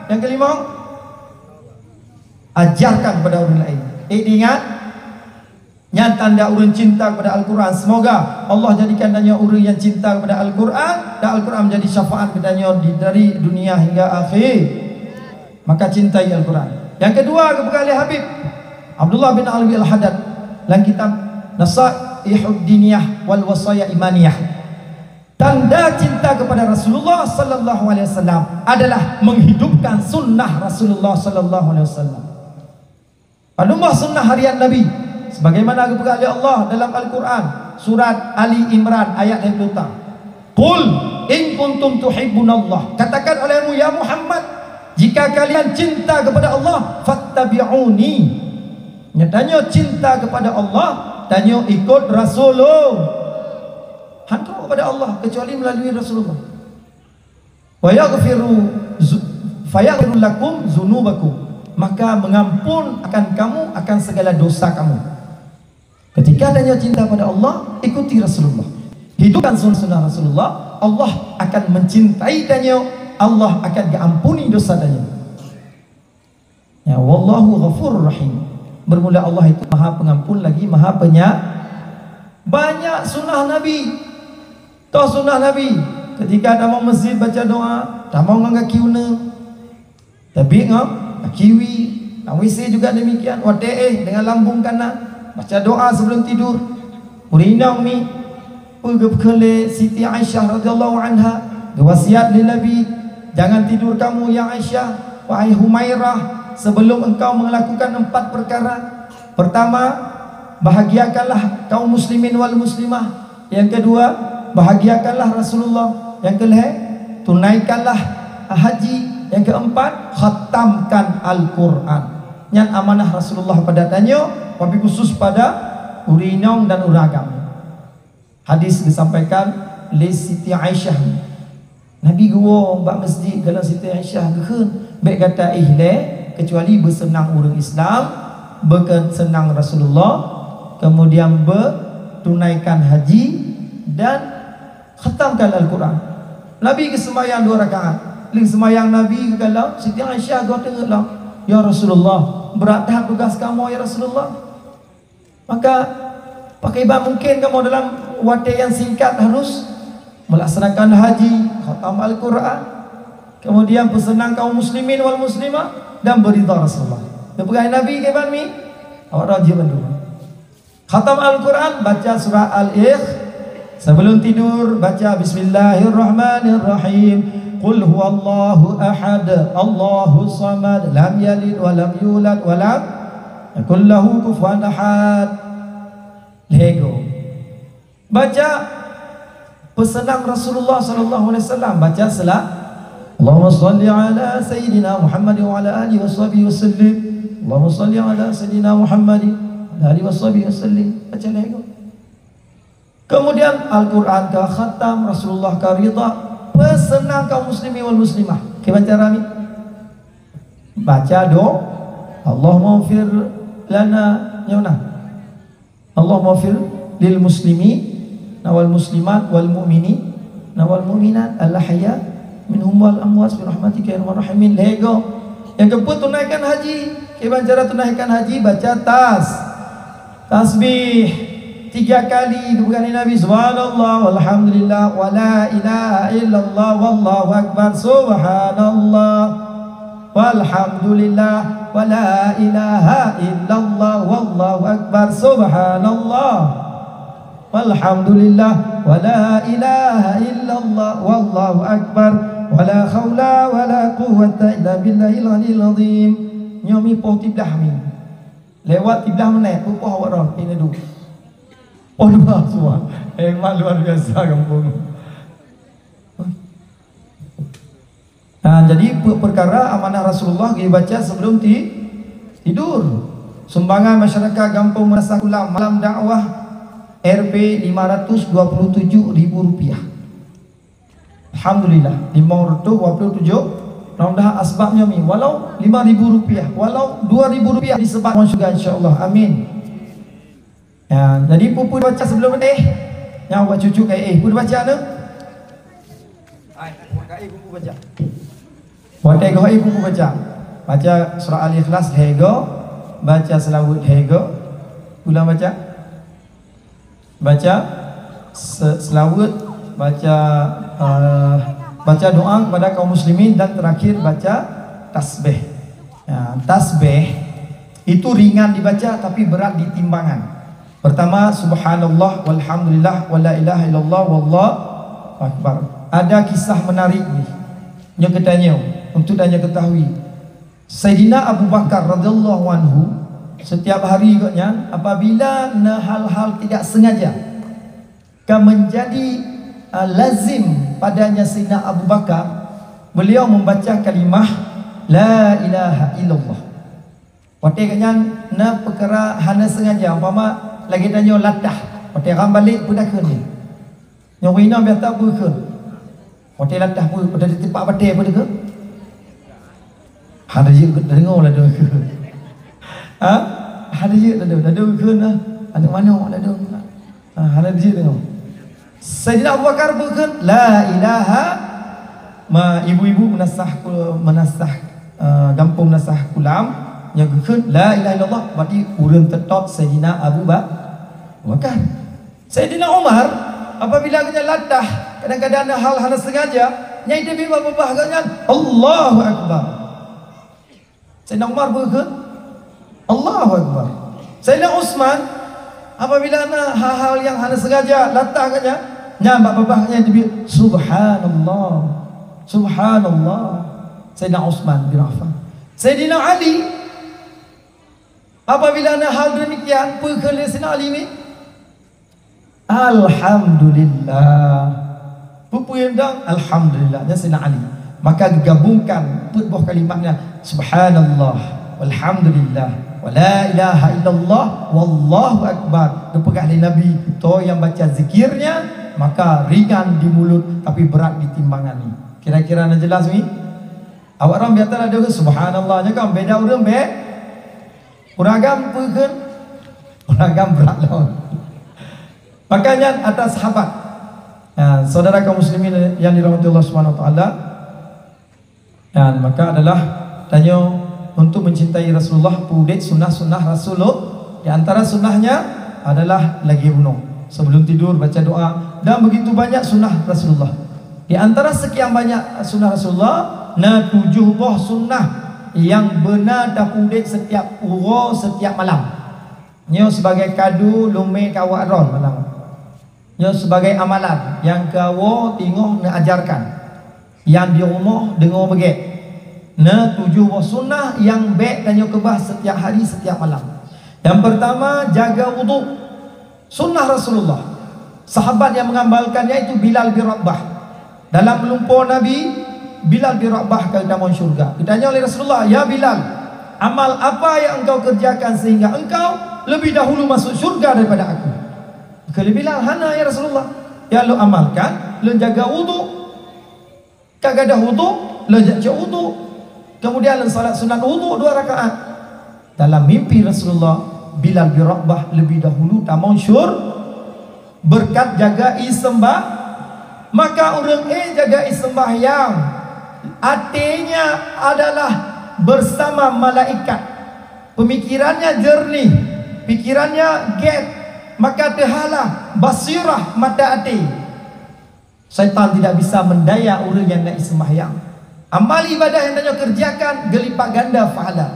Nyang keulimong, ajarkan kepada ureuëng laén. Eh, diingat, nyan tanda ureuëng cinta kepada Al-Quran. Semoga Allah jadikan tanyoe ureuëng nyang cinta kepada Al-Quran dan Al-Quran menjadi syafaat keu tanyoe di, dari dunia hingga akhir. Maka cintai Al-Quran. Yang kedua, geupeugah lé Habib Abdullah bin Alwi Al-Haddad dalam kitab Nasaihud Diniyah wal Wasaya Imaniyah. Tanda cinta kepada Rasulullah sallallahu alaihi wasallam adalah menghidupkan sunnah Rasulullah sallallahu alaihi wasallam. Padum boh sunnah harian Nabi, sebagaimana geupeugah lé Allah dalam Al-Quran, surat Ali Imran ayat lhée ploh. "Qul in kuntum tuhibbunallah." Katakan olehmu, ya Muhammad, jika kalian cinta kepada Allah, "Fattabi'uni." Nyan tanyoe cinta kepada Allah, tanyoe ikut Rasul. Hana kepada Allah kecuali melalui Rasulullah. "Wa yaghfiru zu-, fa yaghfiru lakum dzunubakum." Maka mengampun akan kamu akan segala dosa kamu. Ketika tanyoe cinta pada Allah, ikuti Rasulullah. Hidupkan sunnah-sunnah Rasulullah, Allah akan mencintai tanyoe, Allah akan diampuni dosa tanyoe. Ya, wallahu ghafurur rahim. Bermula Allah itu Maha Pengampun lagi Maha Penya-, banyak sunnah Nabi. Toh sunnah Nabi, ketika tamong masjid baca doa, tamong ngon gaki uneuk. Tapi ngon gaki wie, lam W C juga demikian. Watée éh dengan lambung kana, baca doa sebelum tidur. Ureuëng inong mi, peue geukheun lé Siti Aisyah radhiyallahu anha, geuwasiat lé Nabi, "Jangan tidur kamu, ya Aisyah, wahai Humairah, sebelum engkau melakukan empat perkara. Pertama, bahagiakanlah kaum muslimin wal muslimah. Yang kedua, bahagiakanlah Rasulullah. Yang kelhée, tunaikanlah haji. Yang keempat, khatamkan Al-Quran." Nyan amanah Rasulullah pada tanyoe, wabil khusus pada ureueng inong dan ureueng agam. Hadis disampaikan lé Siti Aisyah. Nabi geuwoe bak masjid, gohlom Siti Aisyah geukheun, "Bék gata éh lé, keucuali beuseunang ureueng Islam, beukeuseunang Rasulullah, kemudian beutunaikan haji dan khatamkan Al-Quran." Nabi geuseumayang dua rakaat. Lheueh seumayang Nabi geukalon, Siti Aisyah goh teungeut lom, "Ya Rasulullah, brat that tugas kamoe, ya Rasulullah." Maka, pakriban mungkin kamoe dalam watée nyang singkat harus melaksanakan haji, khatam Al-Quran, kemudian peuseunang kaum muslimin wal muslimah, dan beuridha Rasulullah. Geupeugah Nabi kiban mi, awak rajin bandum. Khatam Al-Quran, baca surah Al-Ikh-, sebelum tidur, baca Bismillahirrahmanirrahim. Qul huwallahu ahad, Allahu samad, lam yalid wa lam yulad wa lam yakul lahu kufuwan ahad. Lhée goe. Baca peuseunang Rasulullah sallallahu alaihi wasallam, baca sela-, Allahumma shalli ala sayyidina Muhammad wa ala alihi wa sahbihi wa sallim. Allahumma shalli ala sayyidina Muhammad wa ala alihi wa sahbihi wa sallim. Baca lhée goe. Kemudian Al-Quran ka khatam, Rasulullah ka ridha, peuseunang kaum muslimin wal muslimah. Kiban cara ni? Baca doa, Allahumma fir lana, nyoe na. Allahumma fir lil muslimina wal muslimat wal mu'minina wal mu'minat al ahya minhum wal amwat bi rahmatika ya arhamar rahimin. Lhée goe. Nyang keupeuet tunaikan haji. Kiban cara tunaikan haji, baca tas-, tasbih tiga kali, geupeugah lé Nabi, "Subhanallah, walhamdulillah, wala ilaha illallah, wallahu akbar, subhanallah, walhamdulillah, wala ilaha illallah, wallahu akbar, subhanallah, walhamdulillah, wala ilaha illallah, wallahu akbar, wala haula wala quwwata illa billahil aliyil azim." Nyoe mi poh tiblah mi. Lewat tiblah menit, peupoh awak droe, ini du. Poh dua semua. Hemat luar biasa gampông. Nah, jadi pe-, perkara amanah Rasulullah dibaca sebelum ti-, tidur. Sumbangan masyarakat Gampông Meunasah Kulam malam dakwah R P lima ratus dua puluh tujuh ribu rupiah. Alhamdulillah, lima ratus dua puluh tujuh. Mudah-mudahan asbabnya mi, walau lima ribu rupiah, walau dua ribu rupiah disebat ngon syurga, insya Allah. Amin. Ya, jadi peue-peue baca sebelum eh? Nyang buat cucu ka eh, peue baca tu? Hai, ka eh buku baca. Watée goh eh buku baca. Baca surah Al-Ikhlas lhée goe, baca seulaweuet lhée goe. Ulang baca. Baca se-, seulaweuet, baca, eh, baca doa kepada kaum muslimin dan terakhir baca tasbih. Ya, tasbih itu ringan dibaca tapi berat di timbangan. Pertama, subhanallah, walhamdulillah, wala ilaha illallah, wallahu akbar. Ada kisah menarik ni. Nyoe geutanyoe, untuk tanyoe ketahui. Saidina Abu Bakar radhiyallahu anhu, setiap hari gobnyan, apabila na hal-hal tidak sengaja, ka menjadi, ah, lazim padanya Saidina Abu Bakar, beliau membaca kalimah, "La ilaha illallah." Watée gobnyan na peukara hana sengaja, umpama lagée tanyoe latah, watée ram balek peue takheun lé. Nyoe inong biasa peue kheun. Watée latah peue, watée teupat batée peue takheun. Hana jeuet deungoe ladôm kheun. Ha? Hana jeuet ladôm, ladôm kheun lah. Aneuk manok ladôm. Ha, hana jeuet deungoe. Saidina Abu Bakar peue kheun, "La ilaha," ma ibu-ibu Meunasah Ku-, Meunasah, eh, Gampông Meunasah Kulam, nyang geukheun, "La ilaha illallah," berarti ureuëng teutot Saidina Abu Ba-, Bakar. Saidina Umar, apabila gobnyan latah, kadang-kadang na hal hana sengaja, nyang teubiet bak babah gobnyan, "Allahu Akbar." Saidina Umar peue kheun, "Allahu Akbar." Saidina Utsman, apabila na hal-hal nyang hana sengaja latah gobnyan, nyan bak babah gobnyan teubiet, "Subhanallah. Subhanallah." Saidina Utsman bin Affan. Saidina Ali, apabila na hal demikian, peue kheun lé Saidina Ali ni? "Alhamdulillah." Peue-peue nyang dong, "Alhamdulillah." Nyan Saidina Ali. Maka geugabungkan peuet boh kalimat nyan, "Subhanallah, Alhamdulillah, wa la ilaha illallah, wallahu akbar. Geupeugah lé Nabi, "Toh nyang baca zikirnya, maka ringan di mulut, tapi berat di timbangan." Kira-kira na jelas mi? Awak ram biasa ada ke subhanallah je kan, beda urang be. Uragam peukeuh, uragam berat lom. Makanya atas sahabat, nah, saudara kaum muslimin yang dirahmati Allah Subhanahu wa taala, dan maka adalah tanyoe untuk mencintai Rasulullah, peudeh sunnah-sunnah Rasulullah. Di antara sunnahnya adalah lagée bunoe sebelum tidur baca doa, dan begitu banyak sunnah Rasulullah. Di antara sekian banyak sunnah Rasulullah, na tujoh boh sunnah nyang beuna tapeudeh setiap uroe, setiap malam. Nyoe sebagai kado lumé keu awak droe malam. Nyoe sebagai amalan nyang keu awak teungoh neuajarkan. Nyang di rumoh deungoe beugét. Na tujoh boh sunnah nyang bék tanyoe keubah setiap hari, setiap malam. Yang pertama, jaga wudhu. Sunnah Rasulullah. Sahabat yang mengamalkannya itu Bilal bin Rabah. Dalam lumpoe Nabi, Bilal bin Rabah ka geutamong syurga. Geutanyong lé Rasulullah, "Ya Bilal, amal apa yang engkau kerjakan sehingga engkau lebih dahulu masuk syurga daripada aku?" Kheun lé Bilal, "Hana, ya Rasulullah. Nyang lôn amalkan, lôn jaga wudhu. Ka gadôh wudhu, lôn jak cok wudhu. Kemudian lôn salat sunat wudhu dua rakaat." Dalam mimpi Rasulullah, Bilal bin Rabah lebih dahulu tamong syur-, berkat jaga isembah. Maka ureuëng ék jaga isembahyang, atenya adalah bersama malaikat. Pemikirannya jernih, pikirannya gét, maka teuhalah basirah mata até. Syaitan tidak bisa mendaya ureuëng nyang na isembahyang. Amal ibadah nyang tanyoe kerjakan geulipat ganda pahala.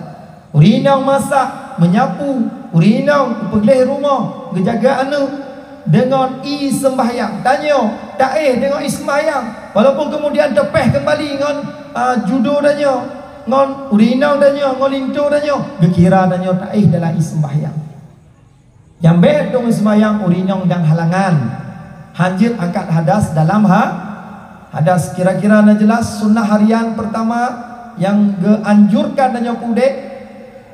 Ureuëng inong masak, menyapu, ureuëng inong geupeugléh rumoh, geujaga aneuëk deungon ié sembahyang. Tanyoe taéh deungon ié sembahyang. Walaupun kemudian teupéh keumbali ngon, a, judo tanyoe, ngon ureuëng inong tanyoe, ngon linto tanyoe, geukira tanyoe taéh dalam ié sembahyang. Nyang bék dong seumayang ureuëng inong dan halangan. Hanjeuet angkat hadas dalam ha-, hadas. Kira-kira na jelas sunnah harian pertama nyang geuanjurkan tanyoe peudeh.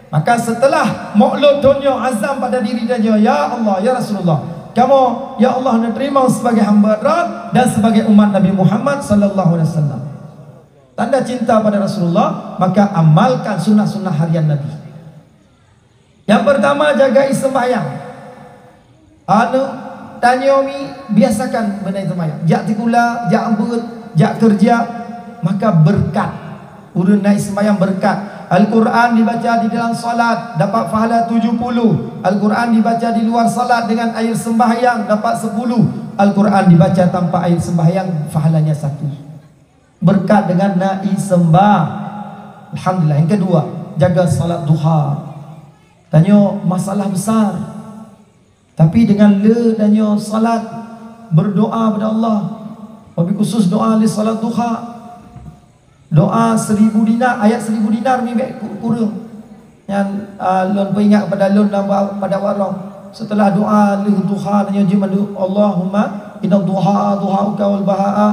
Maka seuteulah meu'lud thon nyoe azam pada diri tanyoe, "Ya Allah, ya Rasulullah, kamoe, ya Allah, neuteurimong sibagai hamba Droe dan sibagai umat Nabi Muhammad sallallahu alaihi wasallam." Tanda cinta pada Rasulullah, maka amalkan sunnah-sunnah harian Nabi. Nyang pertama, jaga ié sembahyang. Aneuëk tanyoe mi biasakan beuna ié sembahyang. Jak sikula, jak beuet, jak keureuja, maka beureukat. Ureuëng na ié sembahyang beureukat. Al-Quran dibaca di dalam salat, dapat pahala tujuh puluh. Al-Quran dibaca di luar salat dengan ayat sembahyang, dapat sepuluh. Al-Quran dibaca tanpa ayat sembahyang, pahalanya satu. Beureukat deungon na ié sembah. Alhamdulillah. Nyang keudua, jaga salat duha. Tanyoe masalah besar. Tapi deungon le tanyoe salat, beurdoa bak Allah. Wabi khusus doa lé salat duha. Doa seribu dinar, ayat seribu dinar mi bék ku-, kureueng. Nyan, a, lôn peuingat kepada lôn dan ba-, pada warong. Seuteulah doa lheueh duha, tanyoe jeuet mandum, "Allahumma inna duha, duhauka wal bahaa,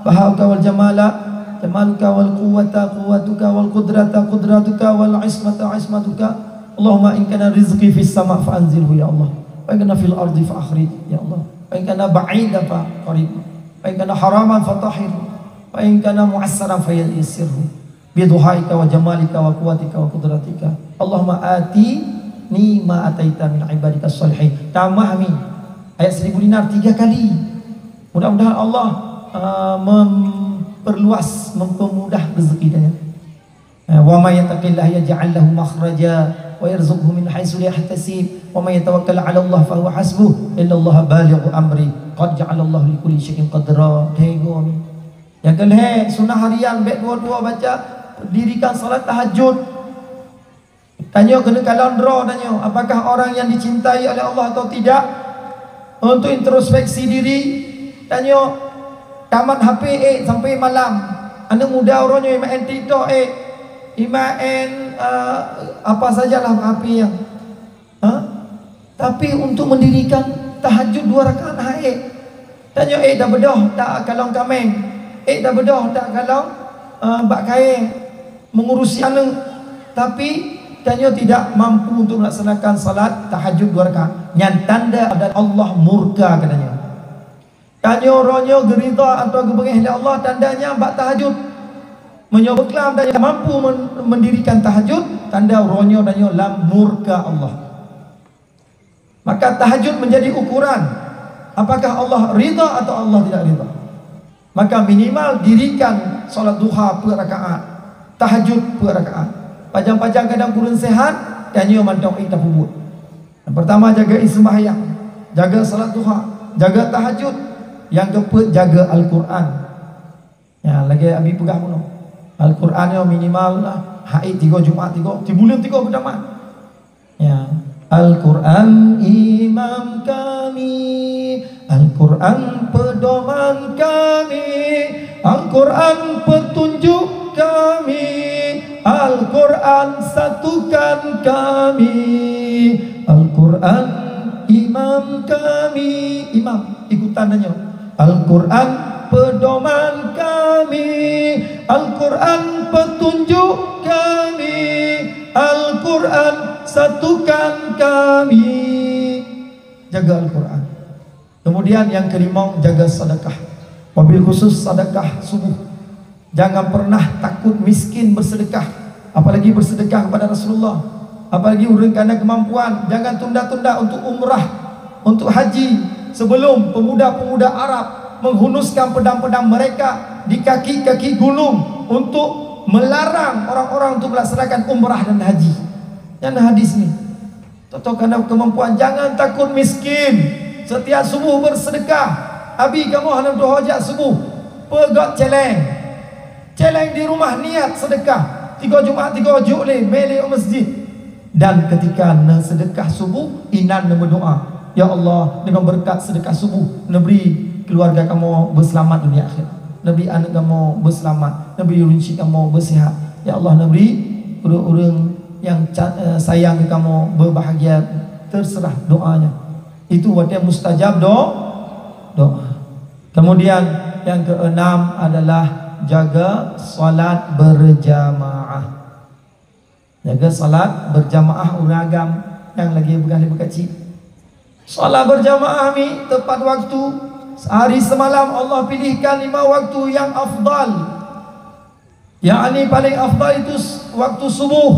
bahauka wal jamala, jamaluka wal quwwata, quwwatuka wal qudrata, qudratuka wal ismata, ismatuka. Allahumma in kana rizqi fis sama fa anzilhu ya Allah. Wa in kana fil ardi fa akhrij ya Allah. Wa in kana ba'idan fa qarib. Wa in kana haraman fa tahhir. Wa in kana mu'assiran fa yassirhu." Biduhaika wa jamalika wa quwwatika wa qudratika. Allahumma atini ma ataita min ibadika shalihin. Tamah mi. Ayat seribu dinar tiga kali. Mudah-mudahan Allah, uh, memperluas, mempermudah rezeki dia. Uh, wa may yattaqillaha yaj'al lahu makhraja wa yarzuqhu min haitsu la yahtasib. Wa may yatawakkal 'ala Allah fa huwa hasbuh. Innallaha balighu amri. Qad ja'alallahu likulli syai'in qadra. Hei, gua ni. Nyang keulhèe, sunnah harian bèk tuwo-tuwo baca, dirikan salat tahajud. Tanyoe keuneuk kalon droe tanyoe, apakah orang yang dicintai oleh Allah atau tidak? Untuk introspeksi diri, tanyoe tamat H P ék sampai malam. Aneuk muda uroe nyoe imaén TikTok ék, imaén, eh, apa sajalah H P nyan. Ha? Tapi untuk mendirikan tahajud dua rakaat han ék. Tanyoe ék tabeudôh takalon kaméng, ék tabeudôh takalon, eh, bak kayèe, mengurusi aneuk. Tapi Tanyoe tidak mampu untuk melaksanakan salat tahajud dua rakaat. Nyan tanda Allah murka keu tanyoe. Tanyoe uroe nyoe geuridha atau geubeungéh lé Allah, tanda nyan bak tahajud. Meunyoe beuklam tanyoe mampu men-, mendirikan tahajud, tanda uroe nyoe tanyoe lam murka Allah. Maka tahajud menjadi ukuran apakah Allah ridha atau Allah tidak ridha. Maka minimal dirikan salat duha peuet rakaat, tahajud peuet rakaat. Pajan-pajan kadang kureueng sehat, tanyoe mantong ék tapeubuet. Yang pertama, jaga sembahyang, jaga salat duha, jaga tahajud. Yang keempat, jaga Al-Quran. Ya, lagèe Abi peugah bunoe. Al-Quran nyoe minimal lah, hai tiga Jumat tiga, tibuleuen tiga beutamat. Ya. Al-Quran imam kami, Al-Quran pedoman kami, Al-Quran petunjuk kami, Al-Quran satukan kami, Al-Quran imam kami. Imam, ikutan tanyoe. Al-Quran pedoman kami, Al-Quran petunjuk kami, Al-Quran satukan kami. Jaga Al-Quran. Kemudian yang kelima, jaga sedekah. Wabil khusus sedekah subuh. Jangan pernah takut miskin bersedekah, apalagi bersedekah kepada Rasulullah, apalagi ureueng kana kemampuan. Jangan tunda-tunda untuk umrah, untuk haji, sebelum pemuda-pemuda Arab menghunuskan pedang-pedang mereka di kaki-kaki gunung untuk melarang orang-orang untuk melaksanakan umrah dan haji. Nyan hadis ni. Teutoh kana kemampuan, jangan takut miskin. Setiap subuh bersedekah. Abi kamoe hana tuho jak subuh, peugöt celeng. Celeng di rumah niat sedekah. Tiga Jumat tiga juk lé, mé lé u masjid. Dan ketika neusedekah subuh, inan neumeudoa, "Ya Allah, dengan berkat sedekah subuh, neubri keluarga kamoe beuseulamat dunia akhirat. Neubri aneuk kamoe beuseulamat, neubri ureueng chik kamoe beusihat. Ya Allah, neubri ureueng-ureueng nyang ca-, eh, sayang keu kamoe beubahagia." Terserah doanya. Itu watèe mustajab do-, doa. Kemudian yang keenam adalah jaga salat berjamaah. Jaga salat berjamaah ureueng agam nyang lagèe beugah lé beukacik. Salat berjamaah mi tepat waktu. Sehari semalam Allah pilihkan lima waktu yang afdal. Yakni paling afdal itu s-, waktu subuh,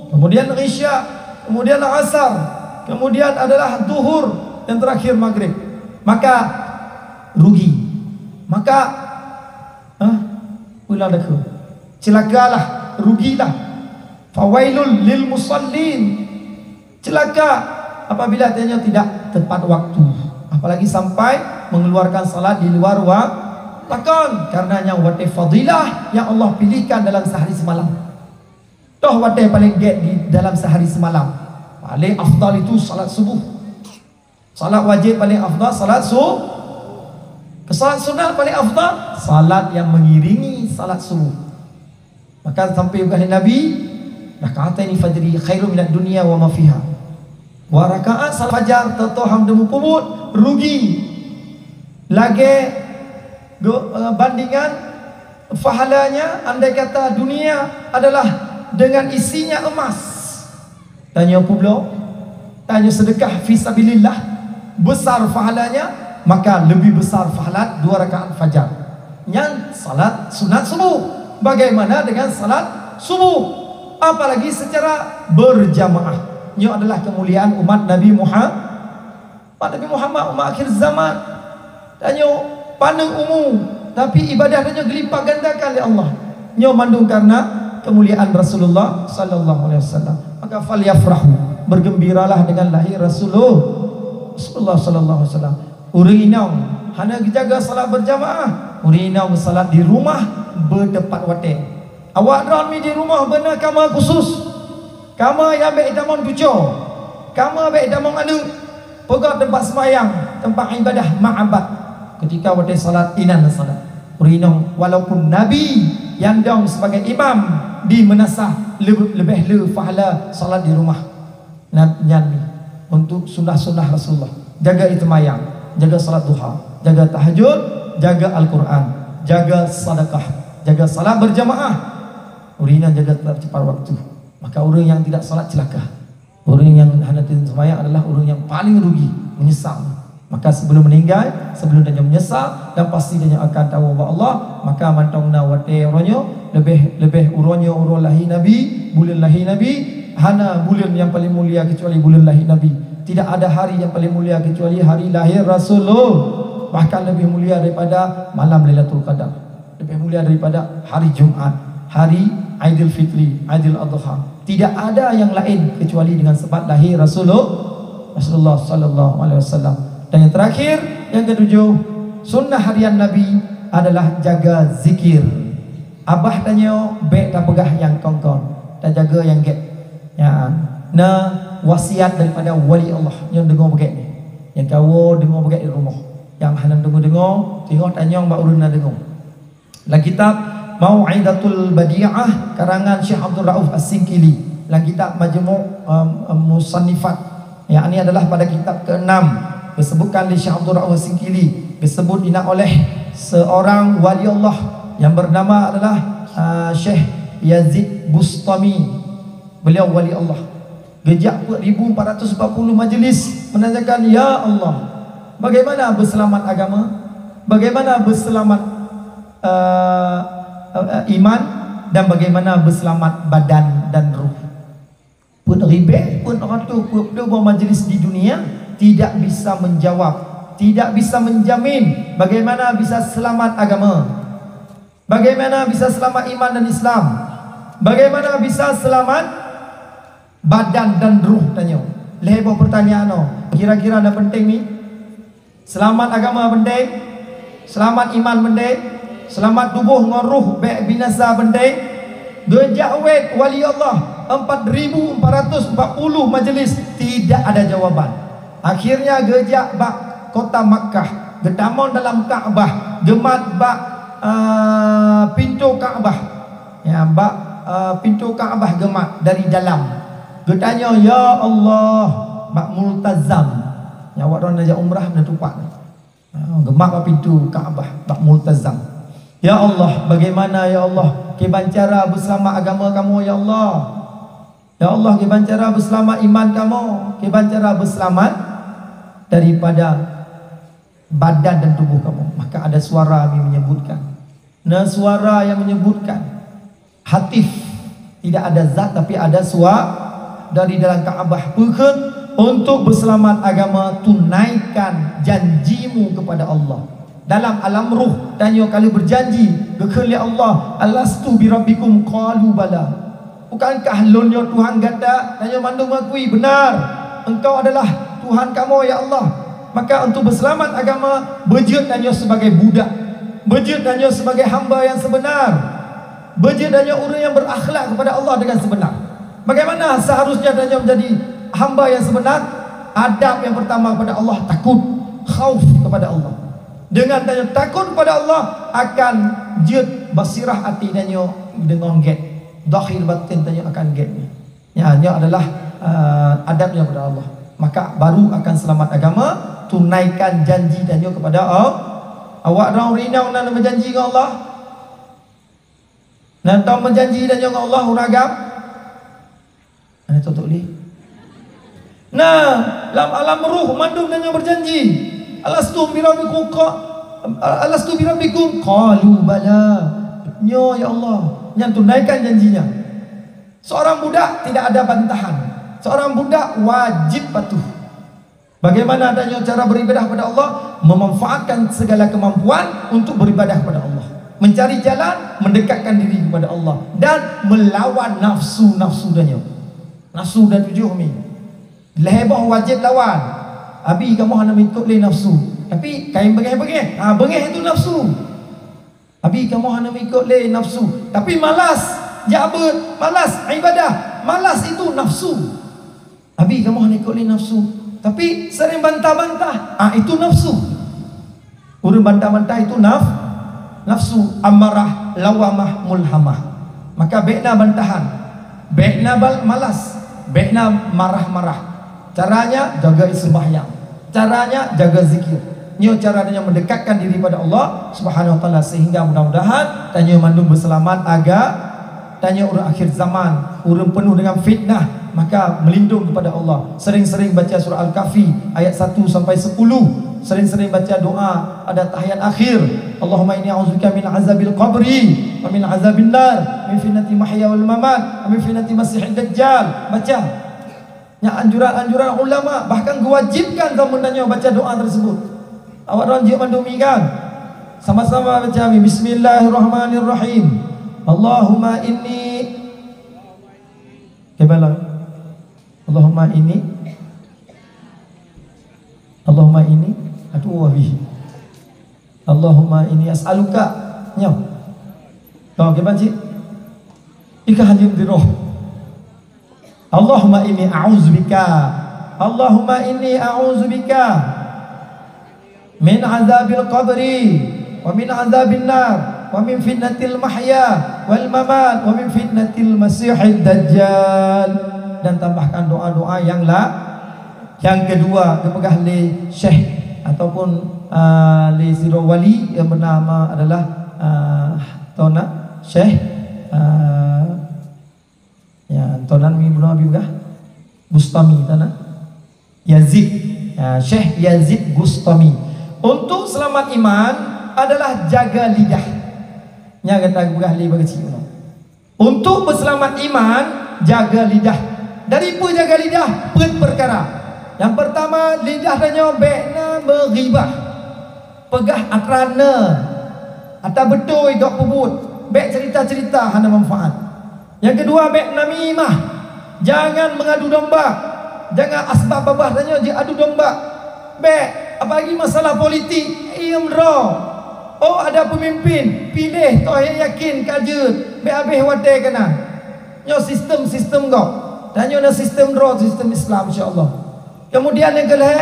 kemudian isya, kemudian asar, kemudian adalah duhur, dan terakhir maghrib. Maka rugi. Maka, hah? Ulang dah ke? Celakalah, rugilah. Fawailul lil musallin. Celaka apabila tanyoe tidak tepat waktu, apalagi sampai mengeluarkan salat di luar wa-, pakon, karena nyang watèe fadilah yang Allah pilihkan dalam sehari semalam. Toh watèe paling gèt di dalam sehari semalam, paling afdal itu salat subuh. Salat wajib paling afdal salat su-, salat sunat paling afdal salat yang mengiringi salat subuh. Maka sampai peugah lé Nabi, "Rak'ataini fajri khairun minad dunya wa ma fiha." Dua rakaat salat fajar teutoh han teumupeubuet, rugi. Lagèe go-, eh, bandingan pahalanya, andai kata dunia adalah dengan isinya emas. Tanyoe peubloe, tanyoe sedekah fi sabilillah, besar pahalanya, maka lebih besar pahala dua rakaat fajar. Nyan salat sunat subuh. Bagaimana dengan salat subuh? Apalagi secara berjamaah. Nyoe adalah kemuliaan umat Nabi Muha-, umat Nabi Muhammad, umat akhir zaman. Tanyoe paneng umu, tapi ibadah tanyoe geulipat gandakan lé Allah. Nyoe mandum karena kemuliaan Rasulullah sallallahu alaihi wasallam. Maka falyafrahu, bergembiralah dengan lahir Rasulullah, Rasulullah sallallahu alaihi wasallam. Ureueng inong hana geujaga salat berjamaah, ureueng inong salat di rumah beutepat watèe. Awak droe mi di rumoh beuna kama khusus. Kama nyang bèk itamong cucoe, kama bèk itamong aneuk. Peugah teumpat seumayang, teumpat ibadah, ma'bad. Keutika watèe salat, inan salat. Ureueng inong, walaupun Nabi nyang dong sebagai imam di meunasah, leub-, leubeh le pahala salat di rumah. Nyan, nyan mi untuk sunnah-sunnah Rasulullah. Jaga seumayang, jaga salat duha, jaga tahajud, jaga Al-Quran, jaga sedekah, jaga salat berjamaah. Ureueng inong jaga tepat waktu. Maka ureuëng nyang tidak salat celaka. Ureuëng nyang hana teuseumbahyang adalah ureuëng nyang paling rugi, menyesal. Maka sebelum meninggai, sebelum tanyoe menyesal, dan pasti tanyoe akan tahu ubak Allah, maka mantong na watée uroe nyoe, leubeh, leubeh uroe nyoe uroe lahé Nabi, buleuen lahé Nabi, hana buleuen nyang paling mulia kecuali buleuen lahé Nabi. Tidak ada hari yang paling mulia kecuali hari lahir Rasulullah, bahkan lebih mulia daripada malam Lailatul Qadar. Lebih mulia daripada hari Jumat, hari Aidil Fitri, Aidil Adha. Tidak ada yang lain kecuali dengan sebab lahir Rasulullah, Rasulullah sallallahu alaihi wasallam. Dan yang terakhir, yang ketujuh, sunnah harian Nabi adalah jaga zikir. Abah tanyoe bék tapeugah nyang kon-kon, tajaga nyang gét. Ya, na wasiat daripada wali Allah nyang deungoe beugét ni. Nyang kawoe deungoe beugét di rumoh. Nyang hana deungoe-deungoe, teungoh tanyong bak ureuëng na deungoe. Lam kitab Mau'izatul Badi'ah karangan Syekh Abdul Rauf As-Singkili, lam kitab Majmu', um, um, Musannifat, yakni adalah pada kitab keenam, disebutkan oleh Syekh Abdul Rauf As-Singkili, disebut ina oleh seorang wali Allah yang bernama adalah, uh, Syekh Yazid Bustami. Beliau wali Allah. Geujak peuet ribu empat ratus empat puluh majlis menanyakan, "Ya Allah, bagaimana beuselamat agama? Bagaimana beuselamat, eh, eh, iman? Dan bagaimana beuselamat badan dan ruh?" Peuet ribée, peuet ratus, peuet ploh boh majlis di dunia tidak bisa menjawab, tidak bisa menjamin bagaimana bisa selamat agama. Bagaimana bisa selamat iman dan Islam? Bagaimana bisa selamat badan dan ruh tanyoe? Lhée boh pertanyaan nyoe, kira-kira na penting ni? Selamat agama penting? Selamat iman penting? Selamat tuboh ngon ruh bék binasa penting? Geujak wét wali Allah empat ribu empat ratus empat puluh majlis, tidak ada jawaban. Akhirnya geujak bak kota Makkah, geutamong dalam Ka'bah, geumat bak, eh, pintoe Ka'bah. Ya, bak, eh, pintoe Ka'bah geumat dari dalam. Geutanyoe, "Ya Allah," bak Multazam. Ya, awak droe na jak umrah na tupat. Ha, geumat bak pintoe Ka'bah, bak Multazam. "Ya Allah, bagaimana ya Allah, kiban cara beuseulamat agama kamoe ya Allah? Ya Allah, kiban cara beuseulamat iman kamoe, kiban cara beuseulamat daripada badan dan tubuh kamoe?" Maka ada suara yang menyebutkan. Na suara yang menyebutkan. Hatif, tidak ada zat tapi ada suara dari dalam Kaabah. Peukheun, untuk beuselamat agama, tunaikan janjimu kepada Allah. Dalam alam ruh, tanyoe ka lheueh berjanji, geukheun lé Allah, "Alastu birabbikum?" Qalu, "Bala." "Bukankah Lôn nyoe Tuhan gata?" Tanyoe mandum mengakui, "Benar, Engkau adalah Tuhan kamoe, ya Allah." Maka untuk beuselamat agama, beujeuet tanyoe sebagai budak, beujeuet tanyoe sebagai hamba yang sebenar. Beujeuet tanyoe ureuëng nyang berakhlak kepada Allah dengan sebenar. Bagaimana seharusnya tanyoe menjadi hamba yang sebenar? Adab yang pertama kepada Allah, takut, khauf kepada Allah. Dengan tanyoe takut kepada Allah, akan jeuet basirah até tanyoe deungon gét. Zahir batin tanyoe akan gét. Ya, nyoe adalah, uh, adabnya kepada Allah. Maka baru akan selamat agama, tunaikan janji tanyoe kepada Allah. Awak droe rinong na meujanji ngon Allah? Na tom meujanji tanyoe ngon Allah ureuëng agam? Hana tutoe lé. Nah, lam alam ruh mandum tanyoe berjanji. "Alastu birabbikum qa-, alastu birabbikum?" Qalu, "Bala." Nyoe, ya Allah, nyan tunaikan janjinya. Seorang budak tidak ada bantahan. Seorang budak wajib patuh. Bagaimana adanya cara beribadah kepada Allah? Memanfaatkan segala kemampuan untuk beribadah kepada Allah. Mencari jalan mendekatkan diri kepada Allah dan melawan nafsu-nafsu tanyoe. Nafsu dah tujuh mi. Lhée boh wajib lawan. Abi kamoe hana mengikut lé nafsu. Tapi kain bengeh-bengeh. Ha, bengeh itu nafsu. Abi kamoe hana mengikut lé nafsu. Tapi malas, jak beuet, malas, ibadah, malas itu nafsu. Abi kamoe hana ikut lé nafsu, tapi sering bantah-bantah, ah, itu nafsu. Ureuëng bantah-bantah itu naf-, nafsu, ammarah, lawamah, mulhamah. Maka bék na bantahan, bék na bal-, malas, bék na marah-marah. Caranya jaga sembahyang. Caranya jaga zikir. Nyoe cara tanyoe mendekatkan diri pada Allah Subhanahu wa taala, sehingga mudah-mudahan tanyoe mandum beuselamat aga-, Tanyoe ureuëng akhir zaman, ureuëng penuh dengan fitnah, maka melindung kepada Allah. Sering-sering baca surah Al-Kahfi ayat satu sampai sepuluh. Sering-sering baca doa ada tahiyat akhir. Allahumma inni a'udzubika min azabil qabri wa min azabin nar, min fitnati mahya wal mamat, wa min fitnati masihid dajjal. Baca. Nyan anjuran-anjuran ulama, bahkan geuwajibkan zaman tanyoe baca doa tersebut. Awak droen jeuet mandum ingat. Sama-sama baca amin. Bismillahirrahmanirrahim. Allahumma inni, kiban lom. Allahumma inni, Allahumma inni, aduh, wabi. Allahumma inni as'aluka. Nyoe. Tong, kiban cit? Ika hanya di roh. Allahumma inni a'udzubika. Allahumma inni a'udzubika min azabil qabri, wa min azabin nar, wa min fitnatil mahya wal mamat, wa min fitnatil masihid dajjal. Dan tambahkan doa-doa yang la-, yang kedua, geupeugah lé Syekh ataupun, ah, lé sidroe wali yang bernama adalah, ah, Tona Syekh, ah, Ya, tonan mi bunoe Habib kah? Bustami tonan. Yazid. Ya, Syekh Yazid Bustami. Untuk selamat iman adalah jaga lidah. Nya kata geupeugah lé bak keuchik unoe. Untuk beuselamat iman, jaga lidah. Dari peue jaga lidah? Peuet peukara. Nyang peurtama, lidah tanyoe bék na meughibah. Peugah atra na, atra beutôi gok peubuet, bék cerita-cerita hana manfaat. Nyang keudua, bék namimah, jangan mengadu domba, jangan asbab babah tanyoe jiadu domba. Bék, apalagi masalah politik, iem droe. Oh, ada pemimpin, piléh toh nyang yakin ka jeuet, bék habéh watée keunan. Nyoe sistem-sistem gok. Tanyoe na sistem droe, sistem Islam, insya Allah. Kemudian nyang keulhée,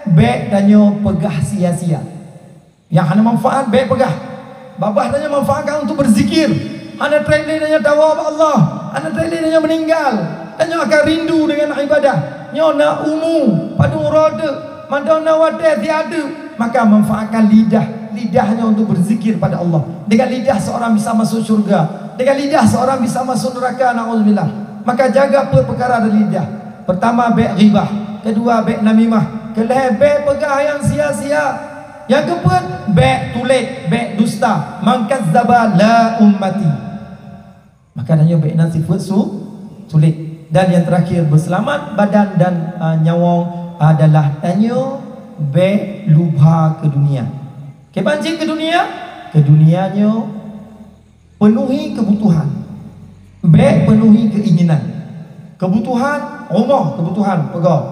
bék tanyoe peugah sia-sia. Nyang hana manfaat bék peugah. Babah tanyoe manfaatkan untuk berzikir. Hana treb lé tanyoe tawoe bak Allah. Hana treb lé tanyoe meuninggal. Tanyoe akan rindu dengan ibadah. Nyoe na umu, padum uroe teuk, mantong na watée siat teuk, maka manfaatkan lidah. Lidah nyoe untuk berzikir pada Allah. Dengan lidah seorang bisa masuk syurga. Dengan lidah seorang bisa masuk neraka, naudzubillah. Maka jaga peuet peukara dari lidah. Pertama, bék ghibah. Kedua, bék namimah. Keulhée, bék peugah nyang sia-sia. Nyang keupeuet, bék tulék, bék dusta. Man kadzdzaba la ummati. Maka tanyoe bék na sifeuet su-, tulék. Dan yang terakhir, beuselamat badan dan, ah, nyawöng adalah tanyoe bék luba keu dunia. Kiban cit keu dunia? Keu dunia nyoe Penuhi keubutuhan. Bék penuhi keuinginan. Keubutuhan, rumoh keubutuhan, peugöt.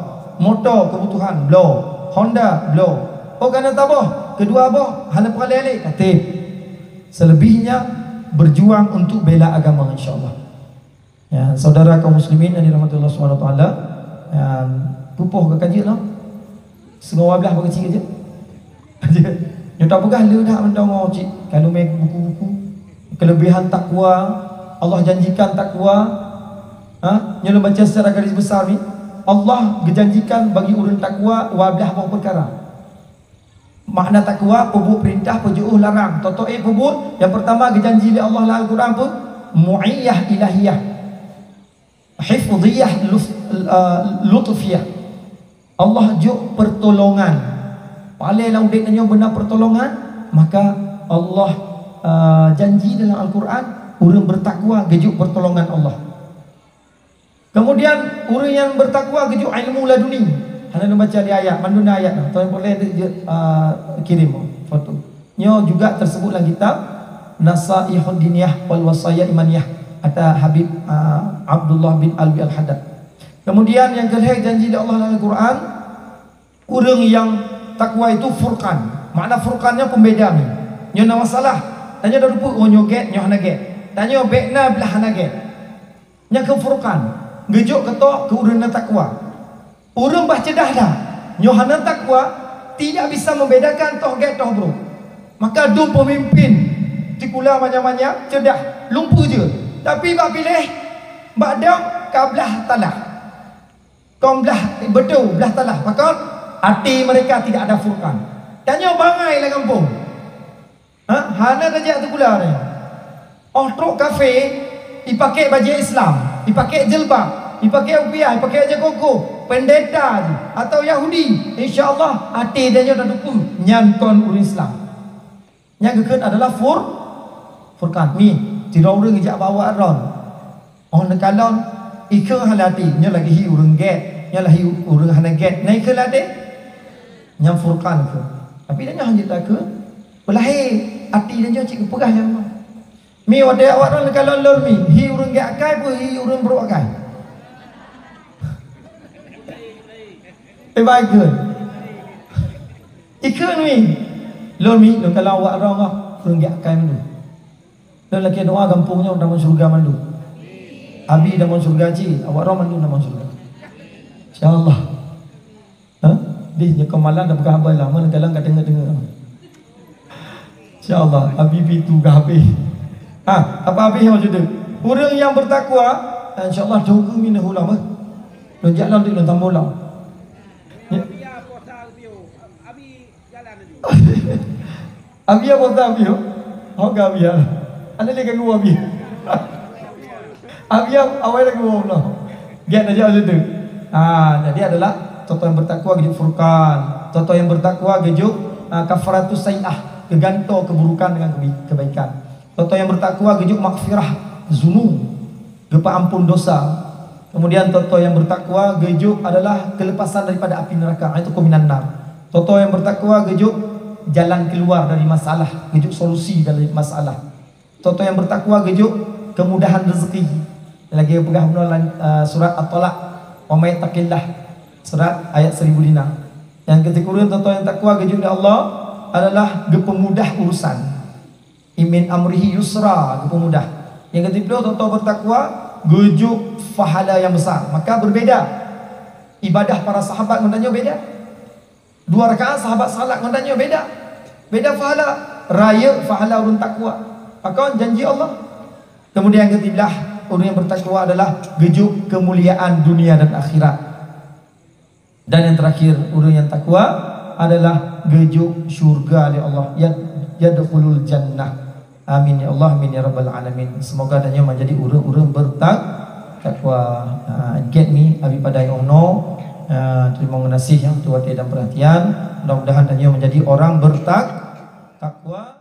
Moto keubutuhan, bloe. Honda, bloe. Oh, ka na saboh, keudua boh, hana peureulée lé, ka teb. Selebihnya, berjuang untuk bela agama, insya Allah. Ya, saudara kaum muslimin yang dirahmati Allah Subhanahu wa taala, ya, peupoh ka kaji lah. Singoh dua blaih bak keuchik aja. Nyoe tapeugah le dah mantong cit. Kalau mé buku-buku, kelebihan takwa, Allah janjikan takwa. Ha? Nyoe lôn baca secara garis besar ni. Allah geujanjikan bagi ureuëng takwa dua blaih boh peukara. Makna takwa, peubuet peurintah, peujeuôh larang. Toto eh peubuet, nyang peurtama geujanji lé Allah lam Al-Quran peue? Mu'iyyah ilahiyah. Hifdhiyah luf-, eh, lutfiyah. Allah jok pertolongan. Paléng lam udeb tanyoe beuna pertolongan, maka Allah, eh, janji dalam Al-Quran, ureuëng bertakwa geujok pertolongan Allah. Kemudian, ureuëng nyang bertakwa geujok ilmu laduni. Hana neubaca di ayat, mandum na ayat. Tuan boleh tu je, ah, kirim foto. Nyoe juga tersebut dalam kitab Nasaihud Diniyah wal Wasaya Imaniyah ata Habib, ah, Abdullah bin Alwi Al-Haddad. Kemudian, nyang keulhée janji lé Allah dalam Al-Quran, ureuëng nyang takwa itu furqan. Makna furqan nyoe pembeda ni. Nyoe na masalah. Tanyoe dah rupa, oh, nyoe gét, nyoe hana gét. Tanyoe bék na blaih hana gét. Nyang keu furqan, geujok keutok keu ureuëng nyang takwa. Ureuëng bah ceudah dah, nyoe hana takwa, tidak bisa membedakan toh gét toh brok. Maka dum peumimpin sikula manyang-manyang ceudah, lumpu je. Tapi bak piléh, bak dong ka blaih talah. Kong blaih beutôi, blaih talah. Pakon? Até mereka tidak ada furqan. Tanyoe bangai lam gampông. Ha? Hana tajak sikula nyoe. Oh trok kafe, Ipakèk bajèe Islam, ipakèk jilbab, ipakèk kupiah, ipakèk bajèe koko, pendeta jih, atau Yahudi, insya Allah até tanyoe tateupeue nyan kon ureueng Islam. Nyang geukheun adalah fur-, furqan. Mi, sidroe ureueng geujak bak awak droen. Óh neukalon, ikheun hana até, nyoe lagèe hi ureueng gèt, nyoe lagèe hi ureueng hana gèt. Na ikheun até? Nyang furqan kheun. Tapi tanyoe hana takheun. Peulahé até tanyoe cit geupeugah nyang ma. Mi, watèe awak droen neukalon lôn mi, hi ureueng gèt akai peue hi ureueng brôk akai? Eh, baikon. Ikheun mi. Lôn mi, lôn kalon awak droen nyoe, ureueng gèt akai mandum. Lôn lakèe doa gampông nyoe tamong syeuruga mandum. Abi tamong syeuruga cit, awak droen mandum tamong syeuruga. Insya Allah. Ha? Dih, nyoe keumalan dah peugah haba lama, lôn kalon ka teungoh-teungoh. Insya Allah, Abi pi tu ka habéh. Ha, apa habéh maksud tu? Ureueng nyang bertakwa, insya Allah, tunggu minah ulama. Lôn jak lom, lôn tambah lom. Ya. Abi ya bosan Abi, oh. Ho ka Abi ya. Ada lagi ganggu Abi. Abi ya, awai lagi ganggu Allah. Gèt aja situ. Ha, jadi adalah toto yang bertakwa geujok furqan. Toto yang bertakwa geujok, ah, kafaratus sayyi'ah, geugantoe keburukan dengan kebi-, kebaikan. Toto yang bertakwa geujok maghfirah zunub, geupeuampon dosa. Kemudian toto yang bertakwa geujok adalah kelepasan daripada api neraka, itu minan nar. Toto yang bertakwa geujok jalan keluar dari masalah, geujok solusi dari masalah. Toto yang bertakwa geujok kemudahan rezeki. Lagèe peugah bunoe lam, eh, surat At-Talaq, "Wa may yattaqillah." Surat ayat seribu lima. Nyang keusikureueng toto yang takwa geujok lé Allah adalah geupeumudah urusan. "Min amrihi yusra," geupeumudah. Nyang keusiploh toto bertakwa geujok pahala yang besar. Maka berbeda. Ibadah para sahabat ngon tanyoe beda. Dua rakaat sahabat salat ngon tanyoe beda. Beda pahala. Rayeuk pahala ureueng takwa. Pakon janji Allah. Kemudian yang ketiga, ureueng yang bertakwa adalah geujok kemuliaan dunia dan akhirat. Dan yang terakhir, ureueng yang takwa adalah geujok syurga lé Allah. Yad-, yadkhulul jannah. Amin ya Allah, amin ya rabbal alamin. Semoga tanyoe manjadi ureueng-ureueng bertak-, takwa. Ha, gèt mi, Abi padai óh noe. Ha, teurimong geunaséh nyang tuwatée dan perhatian. Mudah-mudahan tanyoe manjadi orang bertak-, takwa.